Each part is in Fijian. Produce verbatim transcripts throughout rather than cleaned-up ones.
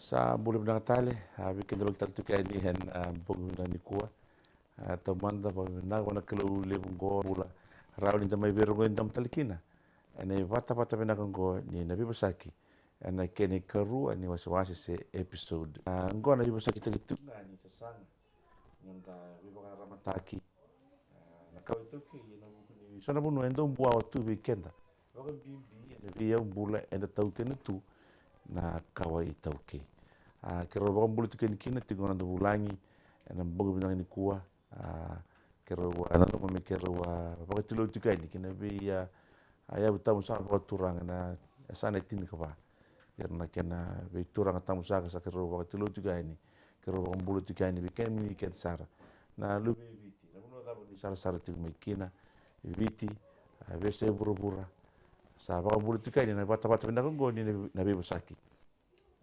Sa bula vinaka tale, a, vei keda loki tale tiko yani ena, a, bogi vinaka nikua. A, taumada, vakavinavinaka vua na Kalou levu oqo, bula rawa ni da mai veirogoci damu tale kina ena ivatavata vinaka oqo ni na veivosaki ena kena ikarua ni wasewase se episode. A, oqo na veivosakitaki tiko ga ni sasaga ni noda veivakararamataki, a, na kawa iTaukei ena vuku ni so na vanua e dau buawa tu vei keda, vakabibi ena veiyau bula eda taukena tu na kawa iTaukei. A, keirau vakabula tiko yani kina tiko na noda vulagi ena bogi vinaka nikua. A, keirau a nanuma me keirau a vakatilou tiko yani kina vei a, a yavu tabu sa vakaturaga na yasana e tinikava. Ira na kena veituraga tabu saka sa keirau vakatilou tiko yani, keirau vakabula tiko yani vei kemuni kece sara na luve i Viti, na vanua cava ni sarasara tiko mai kina i Viti, a, veiyasai vuravura. Sa vakabula tiko yani na vatavata vinaka oqo ni na, na veivosaki.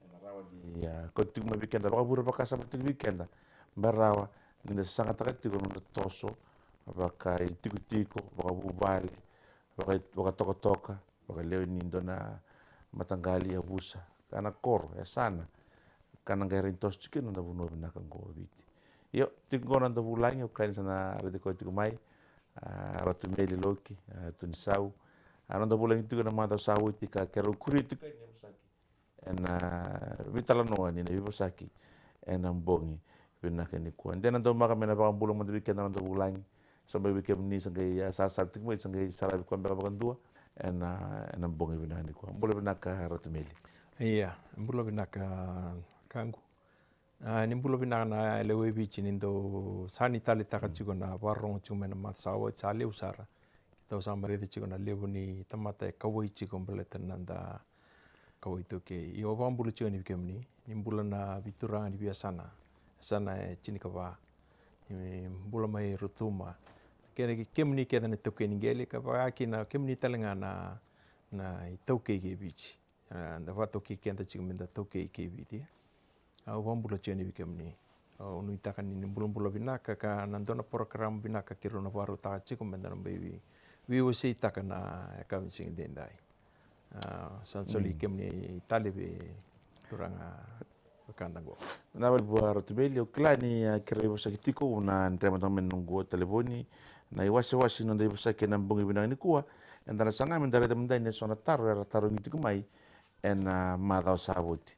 Ena rawa ni, a, kauta tiko mai vei keda, vakavure vakasama tiko vei keda me rawa ni da sasagataka tiko na noda toso vakaitikotiko, vakavuvale, vaka, vakatokatoka, vakalewe ni dua na mataqali, yavusa, ka na koro, yasana, ka na qai rawa ni toso tiko kina na noda vanua vinaka oqo o Viti. Io, tiko oqo na noda vulagi, au kaya ni sa na raici koya tiko mai, a, Ratu Meli Loki, a, Tunisau. A, noda vulagi tiko na macawa sa oti ka keirau kuria tiko yani na veivosaki ena, a, veitalanoa ni na veivosaki ena bogi vinaka nikua. De na daumaka me na vakabula mada vei keda na noda vulagi. So mai vei kemuni sa qai, a, sarasara tiko mai, sa qai saravi koya beka vakadua ena, ena bogi vinaka nikua. Bula vinaka Ratu Meli. Ia, bula vinaka Kaqu. A, ni bula vinaka na lewe i Viti ni dou sa ni taleitaka tiko na vakarorogo tiko mai na macawa sa oti, sa levu sara. Keitou sa mai raica tiko na levu ni tamata e kauwai tiko baleta na noda kawa iTaukei. Io, au vakabula tiko yani vei kemuni, ni bula na veituraga ni veiyasana, yasana e tinikava. Ni bula mai Rotuma. Kei kemuni kece na taukei ni qele, ka vaka kina kemuni tale ga na, na itaukei kei Viti. A, da vakataukei keda tiko me da taukei kei Viti. Au vakabula tiko yani vei kemuni. Au nuitaka ni, ni bulabula vinaka ka na dua na porokaramu vinaka keirau na vakarautaka tiko me da na mai vei, veiwaseitaka na yakavi ni siga edaidai. A, sa soli kemuni tale vei turaga wekada qo. Na vale vua Ratu Meli, au kila ni, a, keirau ivosaki tiko, au na dre mada mai na noqu talevoni na iwasewase ni noda ivosaki ena bogi vinaka nikua. Eda na saga me da raica mada yani eso na taro era tarogi tiko mai ena macawa sa oti.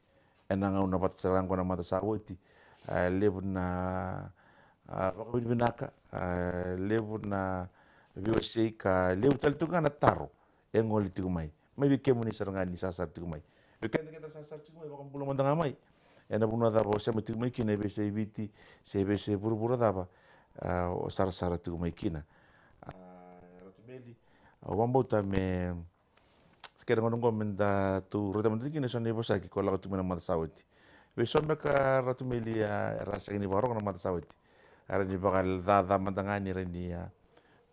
Ena gauna vata sara ga oqo na macawa sa oti, a, levu na, a, vakavinavinaka, a, levu na veiwasei ka levu tale tu ga na taro e gole tiko mai, mai vei kemuni sara ga ni sarasara tiko mai. Vei keda, keda sarasara tiko mai, vakabula mada ga mai ena vanua cava o sema tiko mai kina, e veiyasai Viti se veiyasai vuravura cava, a, o sarasara tiko mai kina. A, Ratu Meli, au vakabauta me kena gauna oqo me datou raica mada kina eso na ivosaki ko lako tiko mai na macawa sa oti. Vei so beka Ratu Meli, a, era sega ni vakarogo na macawa sa oti, era ni vakacaca mada ga ni ra ni, a,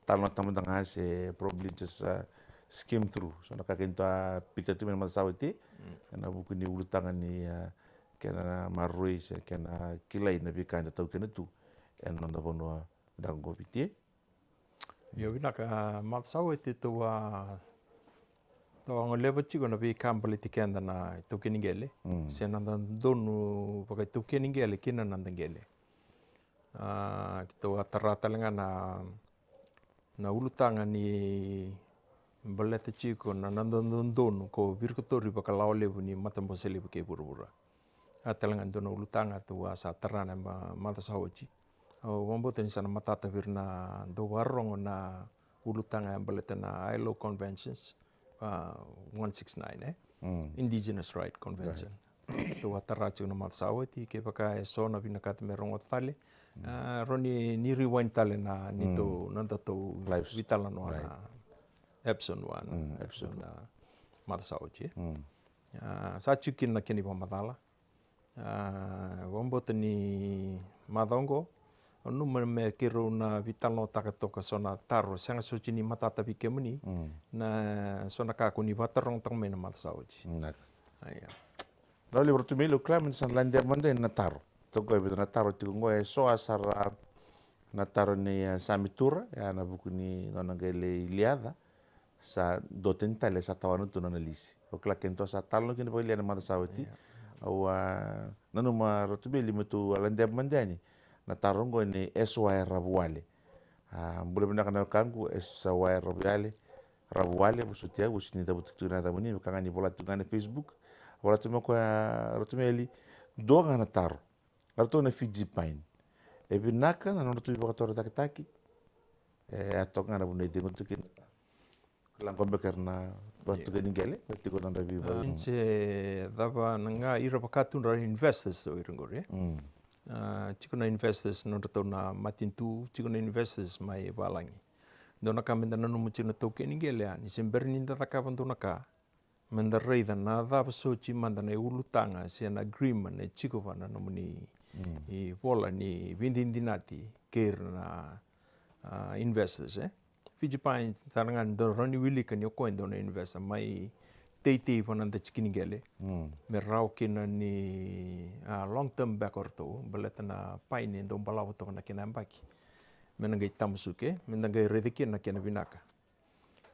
talanoataka mada ga se probably just, a, skim through so na ka keitou a pikitaka tiko mai na macawa sa oti. Ena vuku ni ulutaga ni, a, kena maroroi se kena kilai na veika eda taukena tu ena noda vanua vinaka oqo o Viti. Io, vinaka, a, macawa sa oti tou a, tou a goleva tiko na veika baleti keda na itaukei ni qele se na noda dodonu vakaitaukei ni qele kina na noda qele. A, keitou a tara tale ga na, na ulutaga ni baleta tiko na, na noda dodonu ko virikotori vakalawa levu ni matabose levu kei vuravura. A, tale ga dua na ulutaga tou a sa tara na ma, macawa sa oti. Au vakabauta ni sa na matata vei ira na dau vakarorogo na ulutaga e baleta na I L O Conventions, a, one six nine, e? Indigenous Right Convention. Tou a tara tiko na macawa sa oti, kevaka eso na vinakata me rogoca tale, a, rawa ni, ni rewind tale na neitou, na nodatou veitalanoa na episode one, episode, a, macawa sa oti, e? A, sa tiko kina na kena ivakamacala. A, vakabauta ni macawa oqo, au nanuma me keirau na veitalanoataka toka so na taro, sega soti ni matata vei kemuni, na so na ka ko ni vakatarogotaka mai na macawa sa oti. Vinaka. Io. Vinaka vakalevu Ratu Meli, au kila me da sa na lade mada ina taro. Toka e vica na taro tiko oqo, eso a sara na taro nei, a, Sami Tura, ya na vuku ni nona qai lai liaca. Sa dua tani tale sa tawana tu na nona lisi. Au kila keitou sa talanoa kina vakalailai ena macawa sa oti. Io. Au a nanuma Ratumeli me tou a ladeva mada yani na taro oqo nei S Y Ravuale. A bula vinaka na wekaqu S Y Ravuale. Ravuale, vosoti au, vosi ni cavuta tiko na yacamuni, vaka ga ni vola tiko ga na Facebook. Vola tiko mai o koya, Ratumeli, dua ga na taro. A ratou na Fiji Pine. E vinaka na nodratou ivakatorocaketaki. E a toka ga na vanua e cegu tu kina. Kila qo beka era na vakatukuni qele, e tiko na nodra veiva. A, se cava na ga ira vaka tu na investors o ira qori, e? Mm. A, tiko na investors nodratou na matanitu, tiko na investors mai valagi. Dua na ka meda nanuma tiko na taukeni qele, a, ni se bera ni da cakava dua na ka, meda raica na cava soti mada na iulutaga se na agreement e tiko va na nomuni, mm, ivola ni veidinadinati kei ira na, a, investors, e? Fiji Pine sara ga ni dau rawa ni wilika ni o koya e dua na investor mai teitei va na noda tikini qele. Mm. Me rawa kina ni, a, long term beka o ratou, baleta na pine e dau balavu toka na kena yabaki. Me na qai tamusuki, me na qai raica kina na kena vinaka.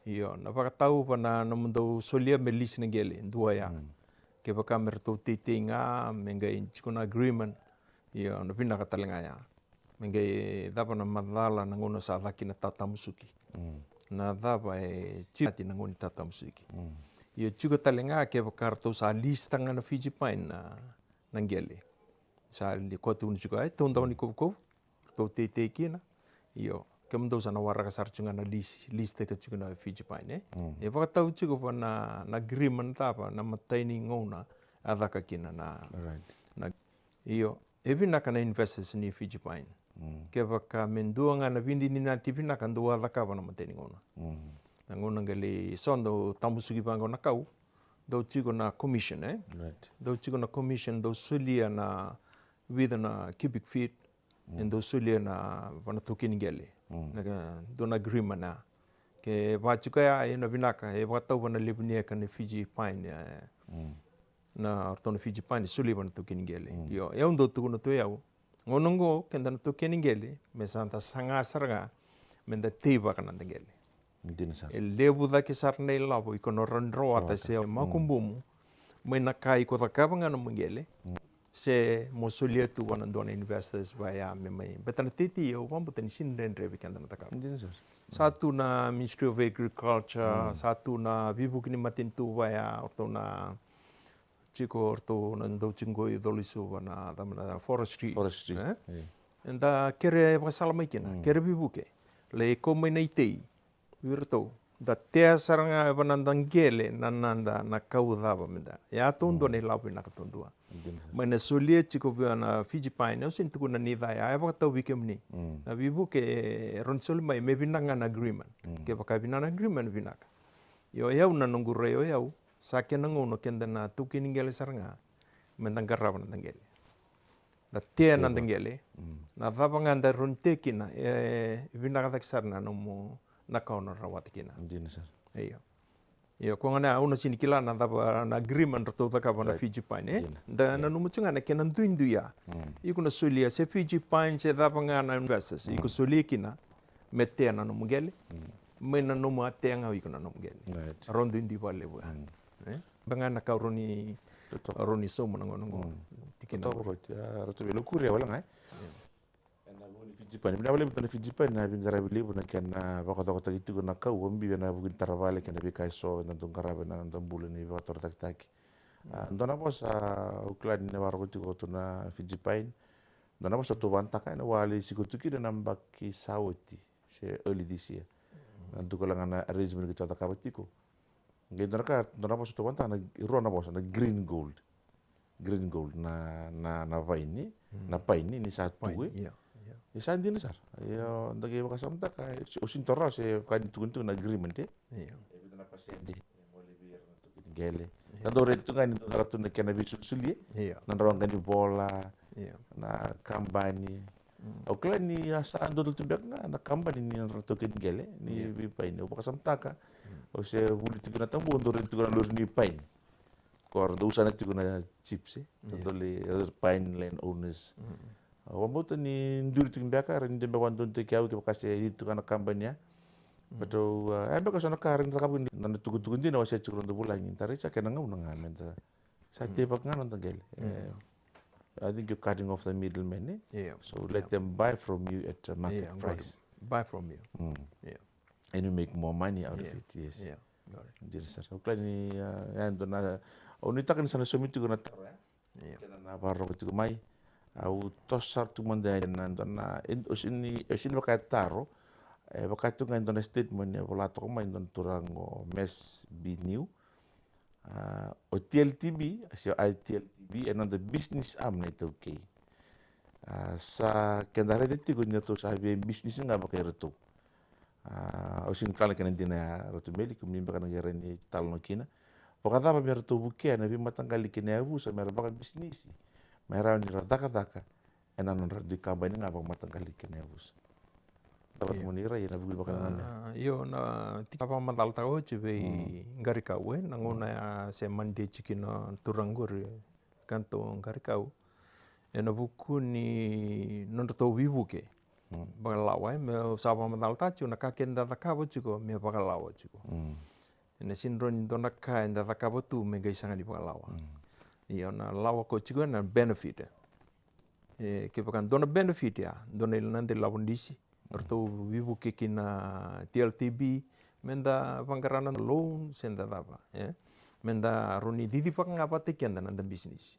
Io, na vakatau va na nomudou solia me lisi na qele, dua ya. Mm. Kevaka me ratou teitei ga, me qai tiko na agreement. Io, na vinaka tale ga ya. Me qai cava na macala na gauna sa caka na tatamusuki. Mm. Na cava e tiko na gauna ni tatamusuki. Mm. Io, tiko tale ga kevaka ratou sa lisi ta ga na Fiji Pine na, na qele. Sa li koya tu ni tiko, e, taudaku ni kovukovu. Ratou teitei kina. Io, kemudou sa na waraka sara tiko ga na lisi, lisi taka tiko na Fiji Pine, e? Mm. E vakatau tiko va na, na agreement cava, na imatai ni gauna a caka kina na, right, na, io, e vinaka na investors ni Fiji Pine. Mm. Kevaka me dua ga na veidinadinati vinaka dou a cakava na imatai ni gauna. Mm. Na gauna qai lai so dau tamusuki vaqo na kau, dau tiko na commission, e? Right. Dau tiko na commission, dau solia na vica na cubic feet, mm, e dau solia na va na taukeni qele. Mm. Na ka, dua na agreement ya. Ke va tiko ya, e na vinaka, e vakatau va na levu ni eka na Fiji Pine, e. Mm. Na ratou na Fiji Pine, solia va na taukeni qele. Mm. Io, e au dau tukuna tu e au. Gauna oqo, keda na taukeni qele, me sa da saga sara ga, me da teivaka na noda qele. Dina sara. E levu cake sara na ilavo iko na rawa ni rawata, rawata, se, mm, makubumu mai na ka iko cakava ga na nomu qele. Mm. Se mo solia tu va na dua na investors va ya me mai. Baleta na teitei au vakabauta ni sega ni dredre vei keda na cakava. Dina sara. Sa tu na Ministry of Agriculture, mm, sa tu na veivuke ni matanitu va ya, o ratou na tiko, o ratou na dau tiko qo i Colo-i-Suva na, na forestry. Forestry. E? Io. Eda kere vakasala mai kina, mm, kere veivuke. Lai kau mai na itei vei iratou. Da tea sara ga va na noda qele na, na, na, na kau cava me da. E a taudua, mm, na ilavo vinaka taudua. Dina. Mai na solia tiko vei na Fiji Pine, au sega ni tukuna ni ca ya, e vakatau vei kemuni. Mm. Na veivuke e rawa ni soli mai, me vinaka ga na agreement. Mm. Kevaka vinaka na agreement, vinaka. Io, e au na noqu rai o yau, sa kena gauna keda na taukeni qele sara ga, me da qarava na noda qele. Da tea na noda qele. Mm. Na cava ga da rawa ni tea kina, e vinaka cake sara na nomu, na ka o na rawata kina. Dina sara. Io. Io, koya gona au na sega ni kila na cava na agreement ratou cakava na, right, Fiji Pine, e? Dina. Da, io, nanuma tu ga na kena duidui ya. Mm. Iko na solia se Fiji Pine se cava ga na investors. Mm. Iko solia kina, me tea na nomu qele. Mm. Mai na nomu a tea ga o iko na nomu qele. Right. Rawa duidui vakalevu ya. Mm. E? Vaka ga na ka rawa ni, rawa ni sauma na gauna qo. Mm. Tikina. Totoka vakoti, a, ratou veilaukuri wale ga, e? Io. Ena vuku ni Fiji Pine, vinaka vakalevu tu na Fiji Pine, na veiqaravi levu na kena vakacokotaki tiko na kau, o bibi ena vuku ni tara vale kei na veika eso eda dau qarava ena noda bula ni vakatorocaketaki. A, dua na vosa, au kila ni na vakarorogo tiko tu na Fiji Pine. Dua na vosa tou vakataka ena wale siko tu kina na yabaki sa oti, se early this year. Na duka laga na arrangement keitou a cakava tiko. Qai dua na ka, dua na vosa tou vakataka na, rua na vosa, na green gold. Green gold, na, na, na vaini, mm, na paini, ni sa tu, paini, e? Io, io. E sa dina sara. Io, da qai vakasamataka, o sini toro se vaka ni tukuni tu na agreement, e? Io. E vica na pasede, e gole vei ira na taukeni qele. Io. Na dau raica tu ga ni dau caka tu na kena veisulisuli, e? Io. Na drau ga ni vola, io, na kabani. Mm. Au kila ni a sa dodonu tu beka ga na kabani ni nodra taukeni qele, ni, io, veipaini. Au vakasamataka. Mm. Au se vuli tiko na tabu, au dau raica tiko na lori ni paini. Ko ra dau sana tiko na chips, e. Mm. Dodonu, e, pine land owners. Mm. Au vakabauta ni duri tiko beka, ra ni dau beka vakadodonutaki au kevaka se i tiko na kabani ya. Mm. But au, a, e beka so na ka ra ni cakava ni na, na tukutuku dina au se tiko na dau vulagi. Da rai sa kena gauna ga me da Sa tei vaka ga na noda qele. Eh, I think you're cutting off the middleman, eh? So let them buy from you at a market price. Buy from you. And you make more money out of it, yes. Dina sara. Au kila ni, ah, ya dua na, au nuitaka ni sa na saumi tiko na taro ya. Kena na vakarorogo tiko mai. Au toso sara tu mada yani na dua na, e, o sini, o sini vaka e taro. E vaka tu ga e dua na statement e vola toka mai e dua na turaga o Mes Biniu. Ah, o T L T B, se o I T L T B, e noda business arm na iTaukei. Ah, sa keda raica tiko ni ratou sa via business ga vaka iratou. Ah, au sini kila na kena dina ya, Ratu Meli, kemuni beka na qai rai ni talanoa kina. Vakacava me ratou vukea na veimataqali kena yavusa me ra vakabisinisi, me rawa ni ra cakacaka ena nodra dui kabani ga vakamataqali kena yavusa. Cava na nomuni rai ena vuku ni vakanananu? Ah, io, na tikina vakamacalataka oti vei Qarikau, e, na gauna ya se manideti kina na turaga qori, Kanto Qarikau, ena vuku ni nodratou veivuke vakalawa, e, me sa vakamacalataka tiko na ka keda cakava tiko me vakalawa tiko. Ena sini rawa ni dua na ka eda cakava tu me qai sega ni vakalawa. Ia na lawa ko tiko ena benefit. E, kevaka dua na benefit ya, dua na noda ilavo ni lisi, ratou veivuke kina T L T B, meda vaqara na loan se da cava, e? Meda rawa ni cicivaka ga vata kei keda na noda bisinisi.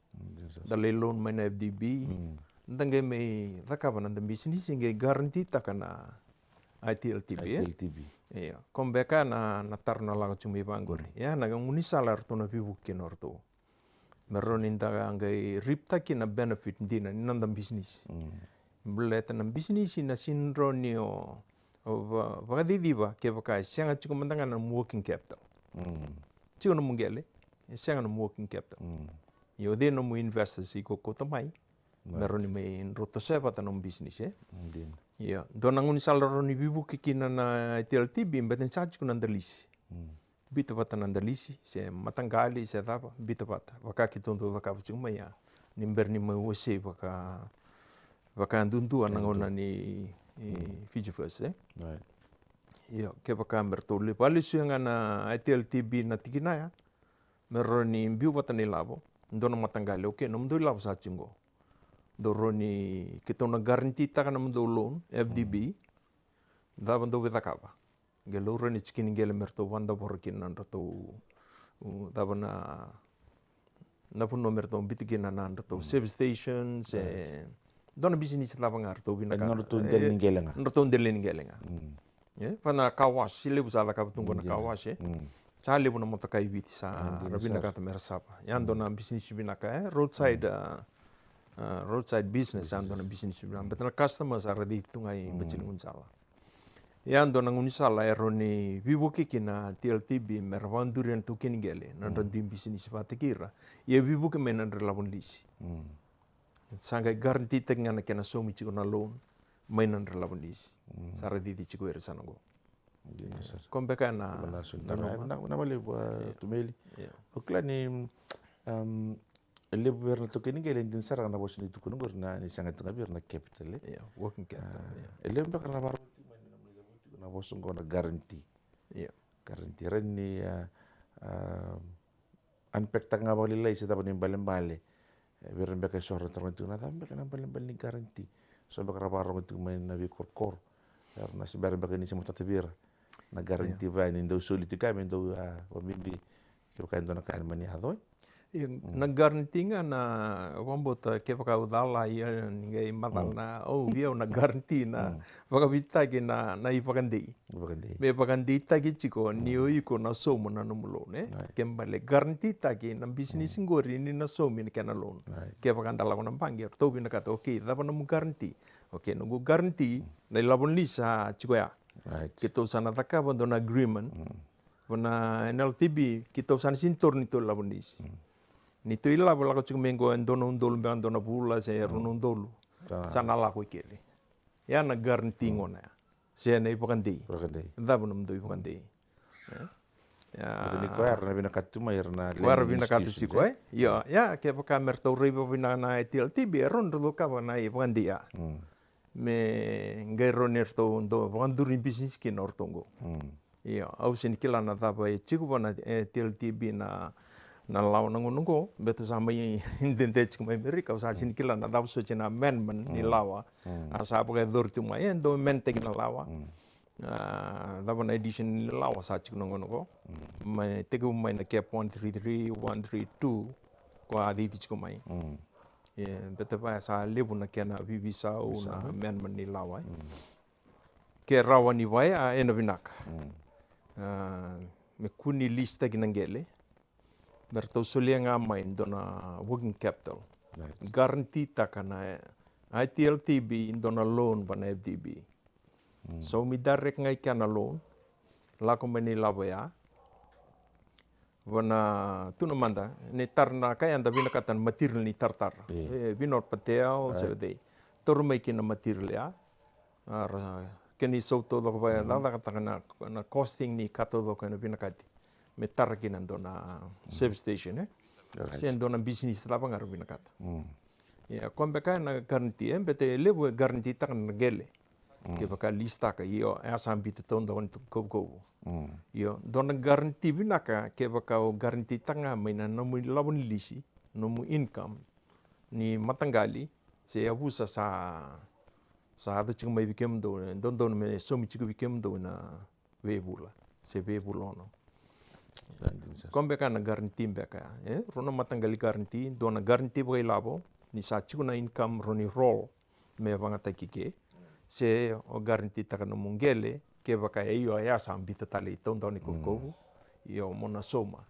Da lai loan mai na F D B, da qai mai cakava na noda bisinisi, qai guarantee taka na I T L T B, e? I T L T B. Io, ko beka na, na taro na lako tiko mai vaqori. Ia na gaunisala eratou na veivuke kina o ratou. Me rawa ni da qai reap-taka na benefit dina ni noda bisinisi. Baleta na bisinisi na sini rawa ni o, o va, vakaciciva kevaka e sega tiko mada ga na nomu working capital. Tiko nomu qele, e sega nomu working capital. Ia o cei nomu investors iko kauta mai me rawa ni mai drau tosoya vata nomu bisinisi, e? Ia dua na gaunisala rawa ni veivuke kina na I T L T B, baleta ni sa tiko na noda lisi. Biuta vata na noda lisi, se mataqali, se cava, biuta vata. Vaka keitou dau cakava tiko mai ya. Ni bera ni mai wasei vaka, vakaduadua na gauna ni, e, Fiji First, e? Io, kevaka me ratou lai vakalesuya ga na I T L T B na tikina ya, me rawa ni biu vata na ilavo, dua na mataqali, okay, nomudou ilavo sa tiko qo. Dou rawa ni, keitou na guarantee taka nomudou loan, F D B, cava dou via cakava. Qai laurai na tiki ni qele me ratou vakadavora kina na nodratou, u, cava na, na vanua me ratou biuta kina na nodratou service station, se dua na bisinisi cava ga ratou vinakata. Nodratou dela ni qele ga. Nodratou dela ni qele ga. E, vaka na car wash, e levu sa cakava tu qo na car wash, e. Sa levu na motoka i Viti sa ra vinakata me ra sava. Ya dua na bisinisi vinaka, e, roadside, a, a, roadside business, ya dua na bisinisi vinaka. Baleta na customer sa ra cici tu ga i bati ni gaunisala. Ia dua na gaunisala e rawa ni veivuke kina na T L T B me ra vakaduri ena taukei ni qele, na nodra dui bisinisi vata kei ira. Ia veivuke mai na nodra ilavo ni lisi. Sa qai guarantee-taki ga na kena saumi tiko na loan mai na nodra ilavo ni lisi. Sa ra cici tiko ira sa na qo. Ko beka na, na, na, na valevu, a, Tumeli. Io. O kila ni, um, e levu vei ira na taukei ni qele e dina sara ga na vosa ni tukuna qori na ni sega tu ga vei ira na capital, e? Io, working capital, io. E levu beka na vakarorogo tiko mai na nomuni cava tiko na vosa qo na guarantee. Io. Guarantee. Rawa ni, a, a, unpack-taka ga vakalailai se cava na ibalebale. E, vei ira beka eso era taroga tiko na cava beka na ibalebale ni guarantee. So beka ra vakarorogo tiko mai na veikorokoro. Era na se bera beka ni se matata vei ira na guarantee, vaya ni dau soli tiko ya me dau, a, vakabibi kevaka e dua na ka e mani yaco, e? Io, na guarantee ga na vakabauta kevaka au cala, ia ni qai macala na, au via au na guarantee na vakabiuta-taki na, na ivakadei. Ivakadei. Me vakadeitaki tiko ni o iko na sauma na nomu loan, e? Ke bale guarantee-taki na bisinisi qori ni na saumi na kena loan. Kevaka da lako na baqe, eratou vinakata, okay, cava nomu guarantee? Okay, noqu guarantee na ilavo ni lisi sa tiko ya. Keitou sa na cakava dua na agreement vua na N L T B, keitou sa na sini taura ni tou ilavo ni lisi. Ni tou ilavo lako tiko mai qo e dua na udolu beka dua na vula se rua na udolu. Sa na lako i keri. Ya na guarantee gona ya. Se na ivakadei. Ivakadei. Cava nomudou ivakadei? E? Ia. Baleta ni koya era na vinakata tu mai, era na lend institutions, e? Io, ia, kevaka me ratou rai vakavinaka na I T L T B, e rawa ni ratou cakava na ivakadei ya. Me qai rawa ni ratou dau vakaduri bisinisi kina o ratou qo. Io, au sini kila na cava e tiko vua na, e, T L T B na, Na lawa na gauna oqo, baleta au sa mai dede tiko mai Amerika, au sa sega ni kila na cava soti na amendment ni lawa. A sa vakayacori tu mai, e dau amend-taki na lawa. A, cava na edition ni lawa sa tiko na gauna oqo. Mai tekivu mai na cap one three three, one three two, ko a cici tiko mai. E, baleta va sa levu na kena vivisau na amendment ni lawa, e. Ke rawa ni vaya, ena vinaka. A, me kua ni list-taki na qele. Me ratou solia ga mai dua na working capital. Guarantee-taka na I T L T B dua na loan va na F D B. So me direct ga i kea na loan. Lako mai na ilavo ya. Va na tu na mada, ni tara na ka ya da vinakata na material ni taratara. E, Vinod Patel, se vei. Taura mai kina material ya. A ra, kena isau taucoko va ya, cakacakataka na, na costing ni ka taucoko ena vinakati me tara kina dua na service station, e? Se dua na business cava ga ra vinakata. Ia, koya beka na guarantee, e, baleta e levu e guarantee-taka na qele. Kevaka list-taka, io, e a sa biuta taucoko ni kavukavu. Io, dua na guarantee vinaka, kevaka o guarantee-taka ga mai na nomu ilavo ni lisi, nomu income ni mataqali, se yavusa sa, sa yaco tiko mai vei kemudou, e dodonu me saumi tiko vei kemudou na veivula, se veivula ono. Koya beka na guarantee beka ya, e? Rua na mataqali guarantee, dua na guarantee vakailavo, ni sa tiko na income rawa ni roll me vagataki ke. Se o guarantee-taka nomu qele, kevaka e io, e a sa biuta tale i taudaku ni kavukavu, io mo na sauma.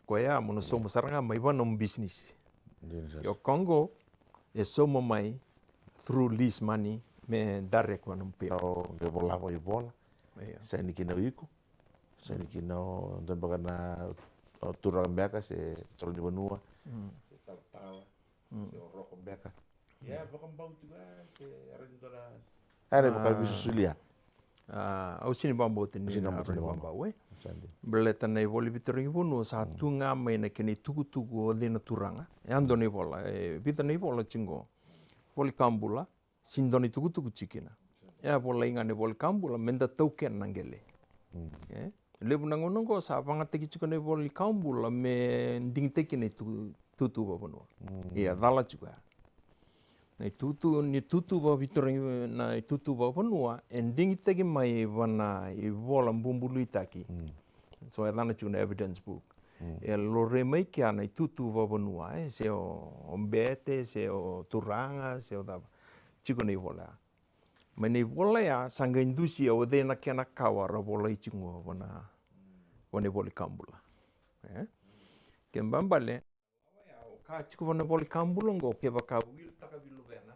Koya mo na sauma sara ga mai va nomu business. Io, koya oqo e sauma mai through lease money me direct va nomu pay. O qai vola vakaivola. Io. Saini kina o iko. Saini kina o dua beka na, o turaga beka se toro ni vanua. Se talatala. Se o roko beka. Ia, vakabau tu ga, se era ni dua na. Era vakavisusulia. A, au sega ni vakabauta ni na vakabau, e. Baleta na ivola ni veitarogi vanua sa tu ga mai na kena itukutuku o cei na turaga. E a dua na ivola, e vica na ivola tiko. Vola ni kawa bula, se dua na itukutuku tiko kina. E a volai ga na ivola ni kawa bula me da taukena na qele. E? Levu na gauna oqo sa vagataki tiko na ivola ni kawa bula me digitaki na itu-, itutu vakavanua. Ia, cala tiko ya. Na itutu, ni itutu vakavitoragi, na itutu vakavanua, e digitaki mai va na ivola bubuluitaki. So e cana tiko na evidence book. E laurai mai kea na itutu vakavanua, e, se o, o bete, se o turaga, se o cava. Tiko na ivola ya. Mai na ivola ya, sa qai dusia o cei na kena kawa ra volai tiko va na, va na ivola ni kawa bula. E? Kena ibalebale, o ka tiko va na ivola ni kawa bula oqo, kevaka will-taka vei luvena,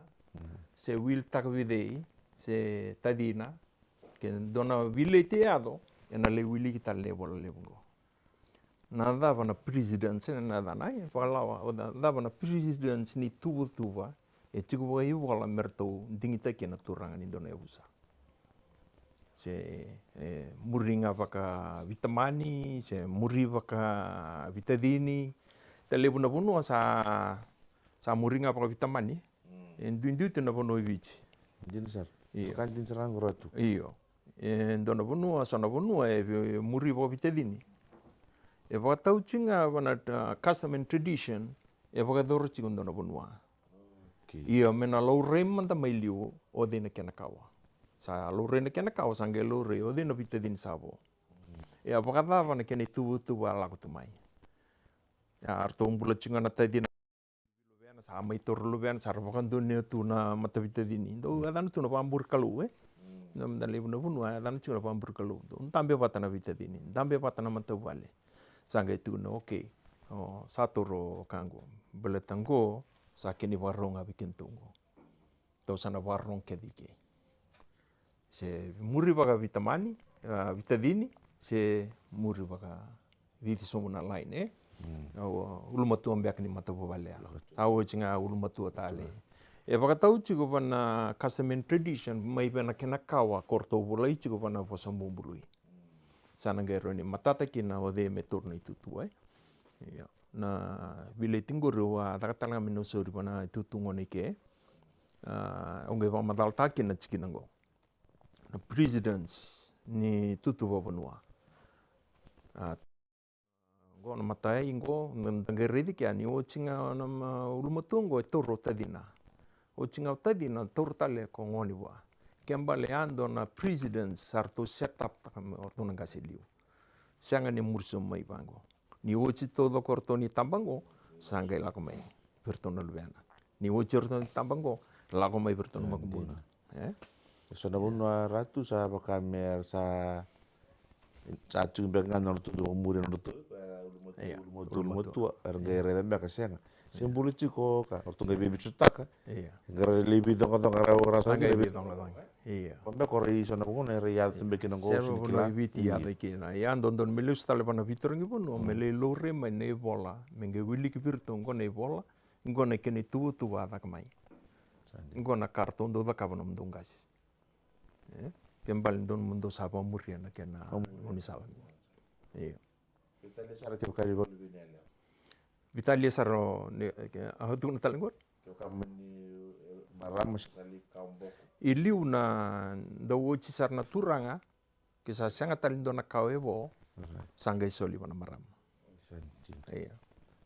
se will-taka vei cei, se tacina, ke dua na veleti e yaco, ena lai wiliki tale na ivola levu oqo. Na cava na precedence, na cava na, e, vakalawa, o ca-, cava na precedence ni tuvatuva e tiko vakaivola me ratou digitaki na turaga ni dua na yavusa. Se, e, muri ga vakaveitamani, se muri vakaveitacini. Levu na vanua sa, sa muri ga vakaveitamani. E duidui tu na vanua i Viti. Dina sara. Io. Ka dina sara ga qo Ratu. Io. E dua na vanua, so na vanua e ve-, muri vakaveitacini. E vakatau tiko ga va na, a, custom and tradition, e vakayacora tiko dua na vanua. Okay. Io, me na laurai mada mai liu o cei na kena kawa. Sa laurai na kena kawa, sa qai laurai o cei na veitacini sa vo. E a vakacava na kena ituvatuva a lako tu mai. A ratou bula tiko ga na tacina. Luvena, sa mai taura luvena, sa ra vakadonui tu na mataveitacini. Dou yacana tu na vaburi kalou, e? Na mada levu na vanua, yacana tiko na vaburi kalou. Dou dabe vata na veitacini, dabe vata na matavuvale. Sa qai tukuna, okay. O, sa taura o ka qo. Baleta qo, sa kena ivakarau ga vei kedatou qo. Tou sa na vakarorogo kece i ke. Se muri vakaveitamani, a, veitacini, se muri vakacici sobu na line, e? Mm. A, ulumatua beka ni matavuvale ya. Sa oti ga ulumatua tale. E vakatau tiko va na custom and tradition, mai vei na kena kawa, ko ratou volai tiko va na vosa bubului. Sa na qai rawa ni matata kina o cei me taura na itutu, e? Io. Na veleti qori au a caka tale ga me na sauri va na itutu gona i ke. A, au qai vakamacalataka kina na tikina qo. Na precedence ni itutu vakavanua. A, qo Ko na matai qo da qai raici kea ni oti ga na ulumatua qo e taura o tacina. Oti ga o tacina taura tale ko gone vua. Ke bale ya dua na precedence sa ratou set up taka me o ratou na qase liu. Sega ni muri sobu mai vaqo. Ni oti taucoko o ratou ni taba qo sa qai lako mai vei ratou na luvena. Ni oti o ratou ni taba qo lako mai vei ratou na makubuna. E so na vanua Ratu sa vaka me sa sa tiko beka ga na nodratou dau vakamuri na nodratou ulumatua, ulumatua era qai raica beka sega se bula tiko ka o ratou qai veiveisautaka. Ia. Qai ra lai veicoqacoqa ra ra sa qai veicoqacoqa. Ia. Ko beka o rai so na vaguna era yaco tu beka kina qo se na kila. Viti yaco i kina ia dodonu me lesu tale vana veitarogi vanua me lai laurai mai na ivola me qai wiliki vei iratou qo na ivola. Qo na kena ituvatuva a caka mai. Qo na ka ratou dau cakava nomudou qase. E ke bale donu mo dou sa vakamuria na kena gaunisala. Io. Vitalia sara kevaka ni valu vei na yalewa. Vitalia sara o ni a tukuna tale qori. Kevaka mani marama se sa li kawa boko. I liu na dau oti sara na turaga. Ke sa sega tale dua na kawa e vo sa qai soli vana marama. Ia.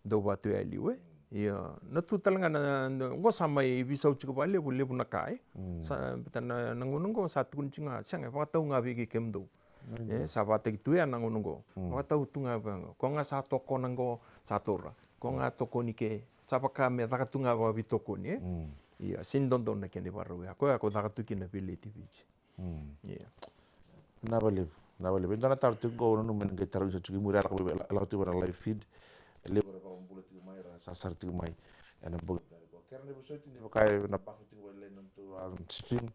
Dau vatu ya e liu e. Ia na tu tale ga na qo sa mai visau tiko valevu levu na ka e. Sa beta na gauna qo sa tukuni tiko ga sega e vakatau ga vei kei kemudou. E sa vataki tu ya na gauna qo. Vakatau tu ga vei qo ko ga sa tokona qo sa taura. Ko ga tokoni ke sa vaka me caka tu ga vakavitokoni e. Ia sini dodonu na kena ivarau ya ko ya ko caka tu kina vei leti Viti. Ia. Na valevu na valevu e dua na taro tiko qo au nanuma ena qai taro isa tiko i muri a lako tiko vana live feed. E levu era vakabula tiko mai ra sasara tiko mai. Ena bogi tale qo kera na vosoti ni vaka ena bafa tiko vale na nodratou stream.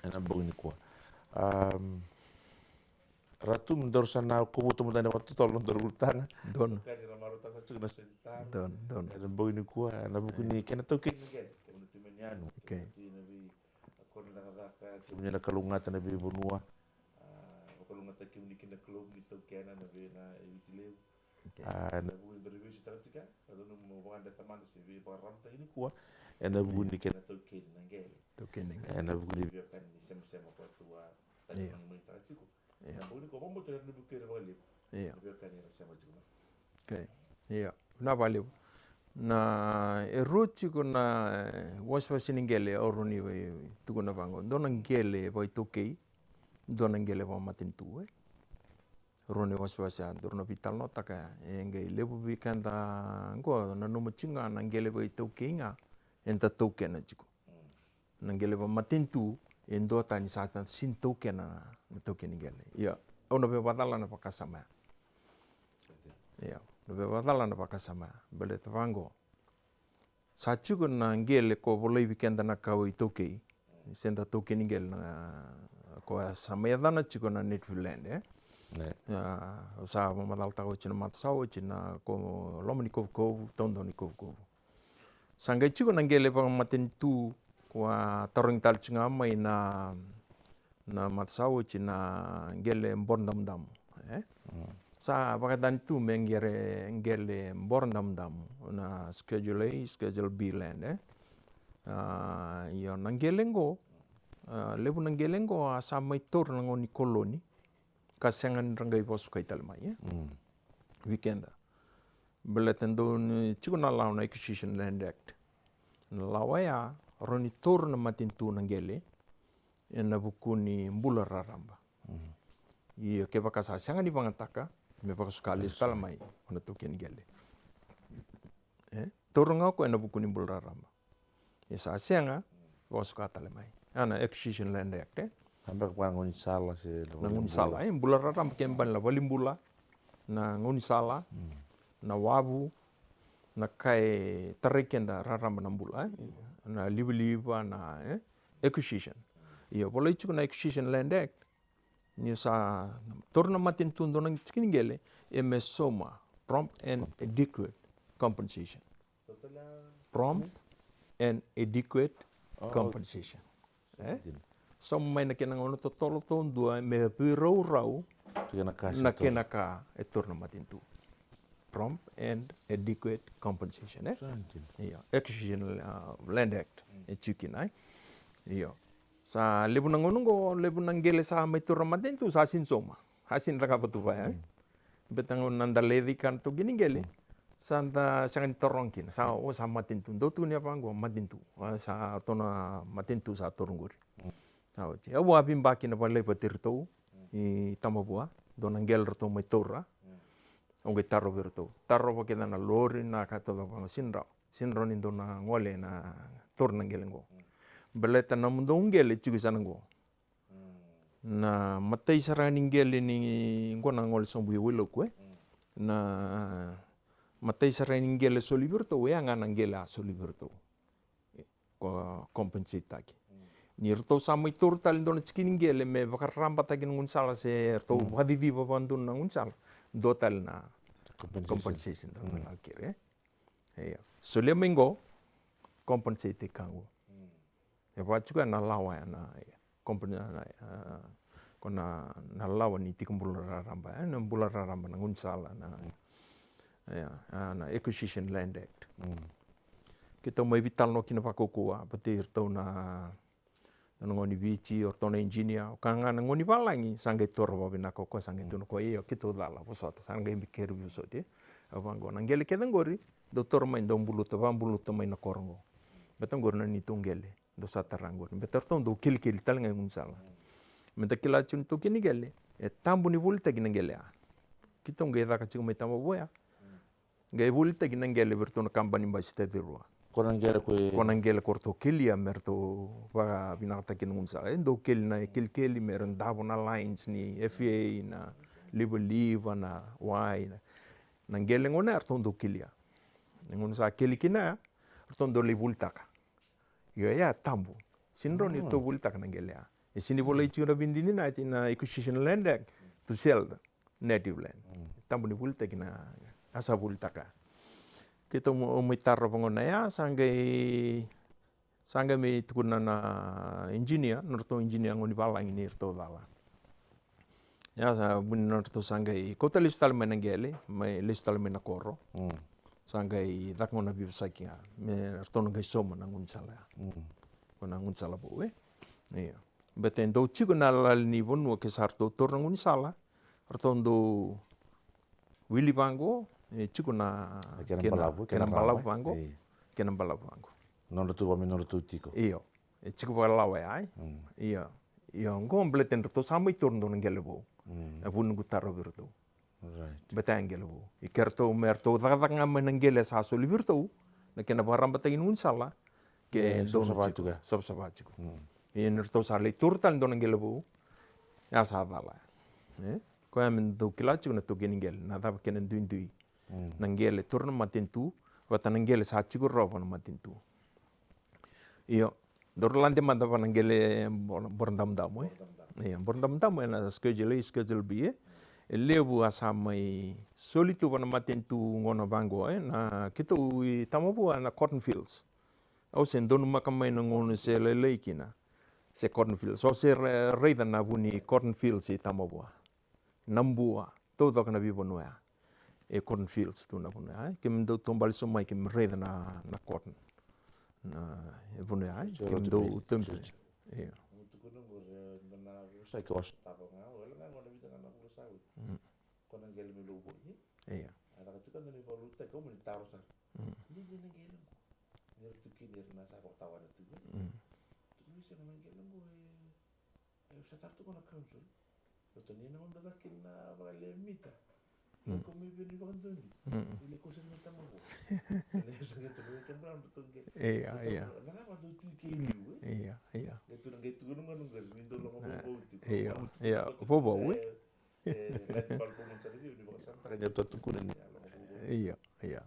Ena bogi ni kua. Ratu me daru sa na kovuta mada ni vakatotolo na daru ulutaga. Donu. Kani ra marautaka sa tiko na sentara. Donu donu. Ena bogi ni kua ena vuku ni kena taukei na qele kemuni na tui mai ni yanu. Okei. Kemuni na vei a koro ni cakacaka kemuni na kalougata na veivanua. A vakalougatataki kemuni kina na Kalou ni taukena na vei na e Viti Levu. Okei. A ena vuku ni daru veisautaka tiko ya na donu mo vakadre tamada se veivakararamataki ni kua. Ena vuku ni kena taukeni na qele. Taukeni na qele. Ena vuku ni veiwekani ni semasema ko a tu a tani manumanu taka tiko. Ia. Na bogi ni kua vakabauta era na vukei ira vakalevu. Ia. Na veiwekani era sema tiko mai. Okei. Ia. Na vakalevu na e rua tiko na wasewase ni qele au rau ni tukuna vaqo dua na qele vakaitaukei. Dua na qele vakamatanitu e. Rua na iwasewase a dua rau na veitalanoataka e qai levu vei keda qo nanuma tiko ga na qele vakaitaukei ga eda taukena tiko. Na qele vakamatanitu e duatani sa sini taukena na taukeni qele. Ia au na veivakacala na vakasama ya. Ia na veivakacala na vakasama ya baleta vaqo. Sa tiko na qele ko volai vei keda na kawa iTaukei se da taukeni qele na ko sa mai yacana tiko na native land e. Au sa vakamacalataka oti na mata sa oti na ko loma ni kovukovu taudau ni kovukovu. Sa qai tiko na qele vakamatanitu ko a tarogi tale tiko ga mai na na mata sa oti na qele boro damudamu e. Sa vakayacani tu me qere qele boro damudamu na Schedule A, Schedule B land e. Io na qele qo levu na qele qo a sa mai taura na gauna ni koloni ka sega ni ra qai vakasukai tale mai e. Vei keda baleta dau ni tiko na lawa na Acquisition Land Act. Na lawa ya rawa ni taura na matanitu na qele ena vuku ni bula raraba. Ia kevaka sa sega ni vagataka me vakasuka lesu tale mai o na taukeni qele. E taura ga o koya ena vuku ni bula raraba. Ia sa sega vakasuka tale mai. A na Acquisition Land Act e. A beka vua na gaunisala se na gaunisala e bula raraba ke bale na valibula na gaunisala na wavu na ka e tarai keda raraba na bula e. Na livaliva na e acquisition. Ia volai tiko na Acquisition Land Act ni sa taura na matanitu dua na tikiniqele e me sauma prompt and adequate compensation. Prompt and adequate compensation. E sauma mai na kena gauna totolo taudua me veiraurau na kena ka e taura na matanitu. Prompt and adequate compensation e. Io Acquisition Land Act e tiko kina e. Io sa levu na gauna oqo levu na qele sa mai taura na matanitu sa sini sauma. Sa sini cakava tu vaya e. Beta gona na da leci ka na taukei ni qele. Sa da sega ni taroga kina sa o sa matanitu dou tukuni a vaqo matanitu. A, sa ratou na matanitu sa toro qori. Sa oti au a veiba kina valai vata iratou i Tamavua. Dou na qele ratou mai taura. Au qai taro vei iratou tarova kece na lori na ka tauca vaqo sini rawa. Sini rawa ni dou na gole na taura na qele qo. Baleta na mudou qele tiko i sana qo. Na matai sara ni qele ni qo na gole sobu i Wailaku e. Na matai sara ni qele soli vei iratou e a ga na qele a soli vei iratou. Ko compensate taki ni ratou sa mai taura tale dua na tiki ni qele me vakararabataki na gaunisala se ratou vakaciciva vakadua na gaunisala. Dua tale na compensation dua na lako kere e. Io. Solia mai qo compensate ka qo. E vaka tiko ya na lawa ya na company na ko na na lawa ni tiko bula raraba ya na bula raraba na gaunisala na ya na Acquisition Land Act. Keitou mai veitalanoa kina vakaukauwa vata iratou na na gone ni Viti o ratou na engineer o ka ga na gone ni valagi sa qai taura vakavinaka o koya sa qai tukuna o koya ia keitou cala vosota sa qai bikeri vosoti. Au vaqo na qele kece qori dou taura mai dou buluta vakabuluta mai na koro qo. Beta qori na neitou qele. Dou sa tara qori beta ratou dou kelikeli tale ga i gaunisala. Meda kila tiko ni taukei ni qele e tabu ni volitaki na qele a. Keitou qai caka tiko mai Tamavua ya. Qai volitaki na qele vei ratou na kabani basi taci rua. Ko na qele ko e ko na qele ko ratou kelia me ratou vakavinakataki na gaunisala e dou keli na kelikeli me ra davo na lines ni F A na livaliva na wai na qele gona ya ratou dou kelia. Na gauna sa keli kina ya ratou dou lai volitaka. Io ya tabu. Sini rawa ni ratou volitaka na qele ya. E sini volai tiko na veidinadinati na Acquisition Land Act to sell native land. Tabu ni volitaki na a sa volitaka. Keitou mai tara vagona ya sa qai sa qai mai tukuna na engineer na ratou engineer goni valagi ni ratou cala. Ia sa vuni na ratou sa qai kauta lesu tale mai na qele mai lesu tale mai na koro. Sa qai caka gona veivosaki ga me ratou na qai sauma na gaunisala ya. Ko na gaunisala vou e. Ia beta e dau tiko na lali ni vanua ke sa ratou taura na gaunisala ratou dau wili vaqo e tiko na kena balavu vaqo. Kena balavu vaqo. Nodratou vaka me nodratou tiko. Io. E tiko vakalawa ya e. Io. Io qo baleta ni ratou sa mai taura dua na qele vou. E vuni noqu taro vei ratou. Beta ya qele vou i ke ratou me ratou cakacaka ga mai na qele sa soli vei ratou na kena vakarabataki na gaunisala. Ke dou na tiko savasava tiko. Ia ni ratou sa lai taura tale dua na qele vou. Ya sa cala ya. Koya me dou kila tiko na taukei ni qele na cava kena duidui. Na qele taura na matanitu vata na qele sa tiko rawa na matanitu. Io. Daru lade mada va na qele bora damudamu e. Ia bora damudamu e na schedule A schedule B e. E levu a sa mai soli tu va na matanitu gona vaqo e na keitou i Tamavua na cotton fields. Au se donumaka mai na gauna se lailai kina se cotton fields au se raica na vu ni cotton fields i Tamavua. Na bua taucoko na veivanua ya. E cotton fields tu na vanua ya e keimami dau taubale so mai keimami raica na cotton. Na e vanua ya e keimami dau taubale. Io. Tukuna qori e dua na vevosaki o sotava ga o yala ga gona vita ga na vula sa oti. Ko na qele me louvoi e. Io. A caka tiko na ni vakalutaki au mani taro sara. Ni dina qele qo. Ni ra tukuni ira na sa vakatawana tu e. Tukuni sega na qele qo e. E sa tara tu ko na council. Ratou ni na gauna cake na vakale mita. Ko mai vei ni vakadoni. Ni le kosa ni tama ko. Ni sa qai tu ko kembra ratou qe. Ia ia. Na ka vatu tu ke liu e. Ia ia. Qai tu na qai tu ko na gauna qai ni dou loga vovou tu. Ia ia. Vovou e. Ia ia.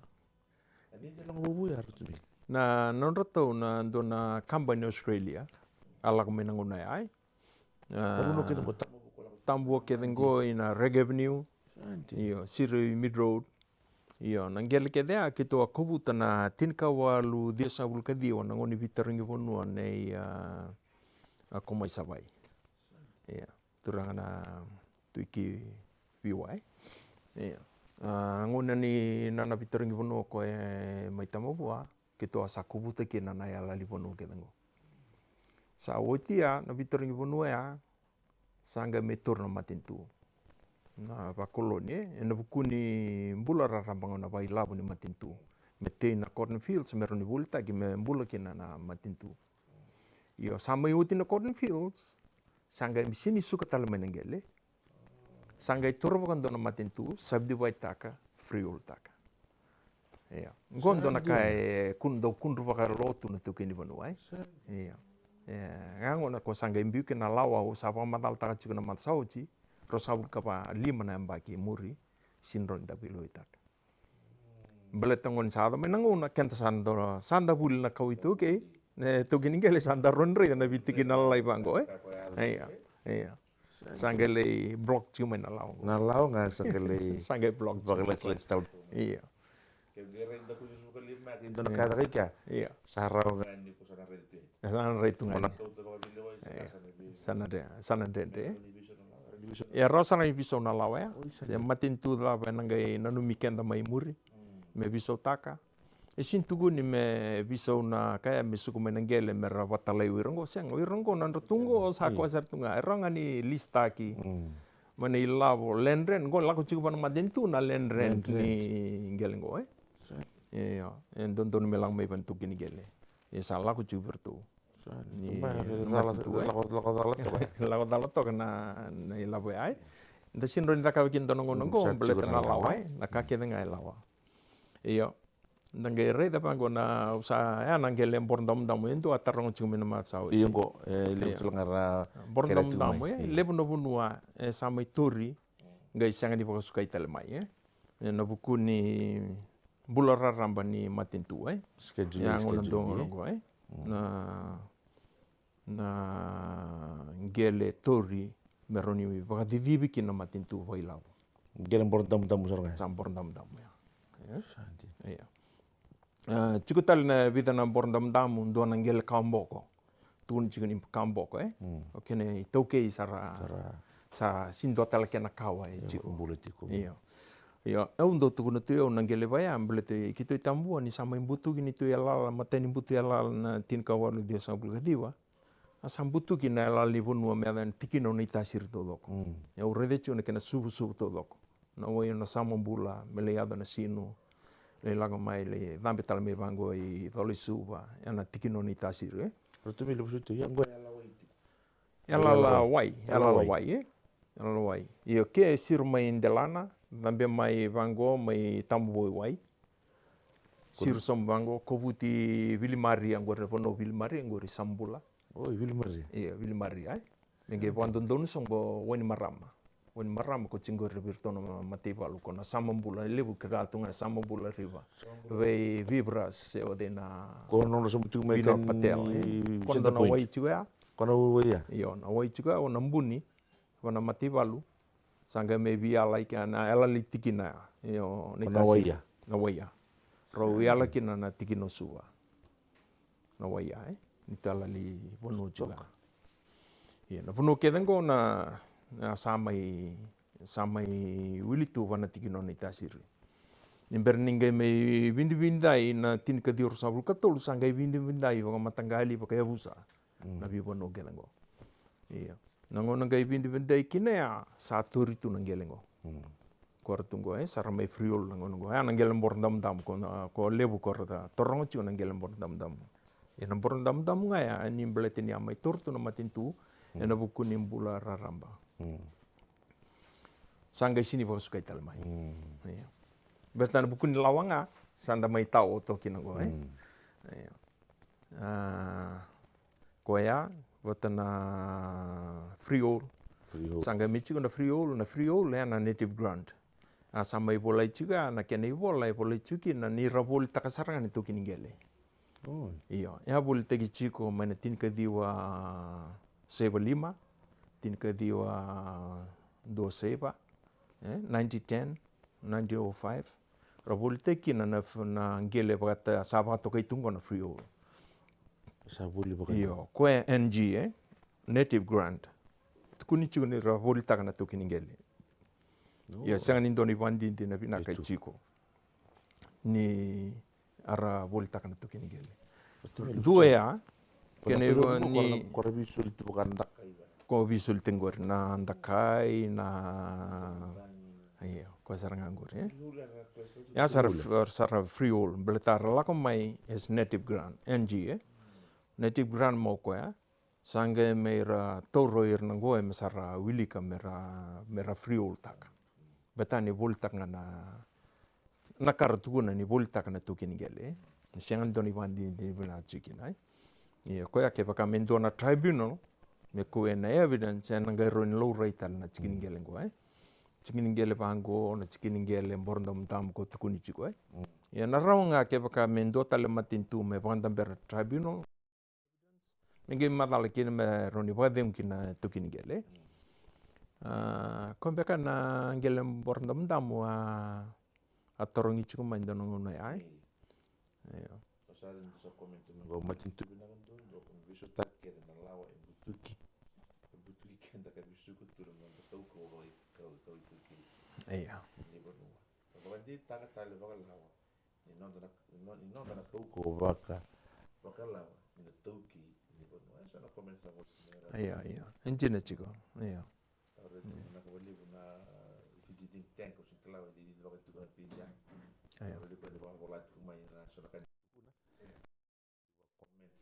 Na nodratou na dua na kabani Australia a lako mai na gauna ya ai. Tabua kece qo ina Reg Avenue. Io, Siri Mid Road. Io, na qele kece a keitou a kovuta na tinikawalu ciwasagavulu ka ciwa na gauna ni veitarogi vanua nei a Komai Savai. Ia. Turaga na Tuiki Viwai. Ia. A gauna ni nona veitarogi vanua ko e mai Tamavua keitou a sa kovuta kina na yalali vanua kece qo. Sa oti ya na veitarogi vanua ya sa qai me taura na matanitu. na vakoloni, e, ena vuku ni bula raraba ga na vakailavo ni matanitu. Me tei na cornfields, me rawa ni volitaki, me bula kina na matanitu. Io, sa mai oti na cornfields, sa qai sini suka tale mai na qele. Sa qai taura vakadua na matanitu, subdivide taka, freehold taka. Io. Qo dua na ka e kun, dau kudru vakalotu na taukei ni vanua, e? Io. E, ga gona ko sa qai biu kina na lawa, au sa vakamacalataka tiko na mata sa oti, ruasagavulu ka va lima na yabaki muri, sini rawa ni da veilauyataka. Baleta gona sa yaco mai na gauna, keda sa da, sa da vuli na kawa iTaukei, na taukei ni qele sa da rawa ni raica na veitikina lalai vaqo, e? Io, io. Sa qai lai block tiko mai na lawa qo. Na lawa ga sa qai lai sa qai block tiko mai. Io. Ke qai rai da kuni suka lima, ke dua na ka caka i kea. Io. Sa rawa ga ni ko sa na rai tu. Sa na rai tu ga. Sa na dre, sa na dredre. Ia, rawa sara ni veisau na lawa ya. Oi, sa dina. Se matanitu cava ena qai nanumi keda mai muri me veisautaka. E sini tukuni me veisau na ka ya me suka mai na qele me ra vakatalai o ira qo. Sega, o ira qo na dra tu qo sa koya sara tu ga. E rawa ga ni lisitaki mai na ilavo land rent qo, lako tiko vua na matanitu na land rent ni qele qo, e? Io, e dodonu me lako mai vua na taukei ni qele. Ia sa lako tiko vei iratou. Ni matanitu, e? Lako cala toka na ilavo ya, e? Da sini rawa ni cakava kina dua na gauna qo, baleta na lawa, e? Na ka kece ga e lawa. Io. Da qai raica vaqo na, au sa, ya na qele Borodamudamu e dua a taroga tiko mai na mata sa oti. Io, qo e levu tale ga ra Borodamudamu, e levu na vanua e sa mai tori, qai sega ni vakasukai tale mai, e? Ena vuku ni bula raraba ni matanitu, e? Schedule, ya gona schedule, dua gona qo, e? Na na qele tori me rawa ni vakacicivi kina na matanitu vakailavo. Qele Borodamudamu sara ga. Sa Borodamudamu, ya. Io. Tiko tale na vica na Borodamudamu, dua na qele Kawaboko. Tukuni tiko ni Kawaboko, e? O kena itaukei sa ra, sa sini dua tale kena kawa e tiko. Io. Io, au dau tukuna tu au na qele vaya, baleta keitou i Tabua ni sa mai butuki ni Tui Yalala, matai ni butu Yalala na tinikawalu ciwasagavulu ka ciwa. A sa butuki na yalala ni vanua me yaco na tikina o Naitasiri taucoko. Au raica tiko na kena suvusuvu taucoko. Na wai o Nasamabula, me lai yaco na sinu, lai lako mai, lai cabe tale mai vaqo i Colaisuva, ya na tikina o Naitasiri, e? Ratou mai levu soti, ia qo yalala wai tiko. Yalala wai, yalala wai, e? Yalala wai. Io, ke siro mai Delana, cabe mai vaqo, mai Tabuvouwai. Siro sobu vaqo, kovuti Vilimaria, qori na vanua o Vilimaria, qori Samabula. Oi, Vilimaria. Io, Vilimaria, e. Me qai vakadodonu sobu o Wainimarama. Wainimarama ko tiko qori vei iratou na mataivalu, ko Nasamabula, e levu kece tu ga Samabula River. Vei Vivras, se o cei na. Ko nodra sobu tiko mai Vinod Patel, e. Ko nodra na wai tiko ya. Ko na wai ya. Io, na wai tiko ya, o na buni. Vua na mataivalu, sa qai mai veiyala i kea na yalala ni tikina, io, na waia. Na waia. Rau yala kina na tikina o Suva. Na waia, e? Ni talali vanua tiko. Ia, na vanua kece qo na, na sa mai, sa mai wili tu vua na tikina o Naitasiri. Ni bera ni qai mai vidividai na tinikaciwa ruasagavulu ka tolu, sa qai vidividai vakamataqali, vakayavusa. Na veivanua kece qo. Ia. Na gauna qai vidividai kina ya, sa tori tu na qele qo. Ko ra tu qo, e, sa ra mai freehold na gauna qo. Ya na qele Borodamudamu, ko na, ko levu ko ra taroga tiko na qele Borodamudamu. Ia na Borodamudamu ga ya, ni baleta ni a mai tori tu na matanitu, ena vuku ni bula raraba. Sa qai sini vakasukai tale mai. Ia. Baleta na vuku ni lawa ga, sa da mai tao toka kina qo, e. Ia. A, koya, vata na freehold. Freehold. Sa qai mai tiko na freehold, na freehold, ya na native grant. A sa mai volai tiko ya, na kena ivola, e volai tiko kina, ni ra volitaka sara ga na itaukei ni qele. Io, e a volitaki tiko mai na tinikaciwa saiva lima, tinikaciwa dua saiva, e, nineteen ten, nineteen oh five. Ra volitaki kina na, na qele vakata, sa vakatokai tu qo na freehold. Sa voli vaka. Io, ko e N G, e? Native grant. Tukuni tiko ni ra volitaka na itaukei ni qele. Ia, sega ni dua na ivakadinadina vinaka e tiko. Ni a ra volitaka na itaukei ni qele. Dua ya, kena iva ni. Ko ra veisoli tu vaka na dakai. ko veisolitaki qori na dakai na, io, ko sara ga qori, e. Ia sara, sara freehold, baleta ra lako mai as native grant, N G, e. Native grant mo koya, sa qai me ra taura ira na qo, e, me sa ra wilika me ra, me ra freehold taka. Baleta ni volitaka ga na, na ka ra tukuna ni volitaka na taukei ni qele, e. Sega ni dua na ivakadinadina vinaka tiko kina, e. Ia, koya kevaka me dua na tribunal me kauya na evidence, ena qai rawa ni laurai tale na tiki ni qele qo, e. Tiki ni qele vaqo, na tiki ni qele Borodamudamu ko tukuni tiko, e. Ia, na rawa ga kevaka me dua tale matanitu me vakadabera tribunal, me qai macala kina me rawa ni vakacegu kina taukei ni qele. A, ko beka na qele Borodamudamu a, a tarogi tiko mai dua na gauna ya, e. Io. Au sa raica ni sa comment tu mai qo, matanitu vinaka duadua, ko na veisautaka kece na lawa e butuki. E butuki keda ka veisuka tu na noda kaukauwa vaka, kau, kau iTaukei. Io. Ni vanua. Ka vakadeitaka tale vakalawa ni noda na, ni no-, ni noda na kaukauwa vaka, vakalawa ni na taukei ni vanua. E so na comment sa vola mai ra. Io, io. E dina tiko. Io. Au raica tiko na ka vakalevu na, uh, Fiji think tank, au sega ni kila, e didi vaka tiko na page ya. Io. Au raica tiko ni vakavola tiko mai na so na ka ni tukuna. Comment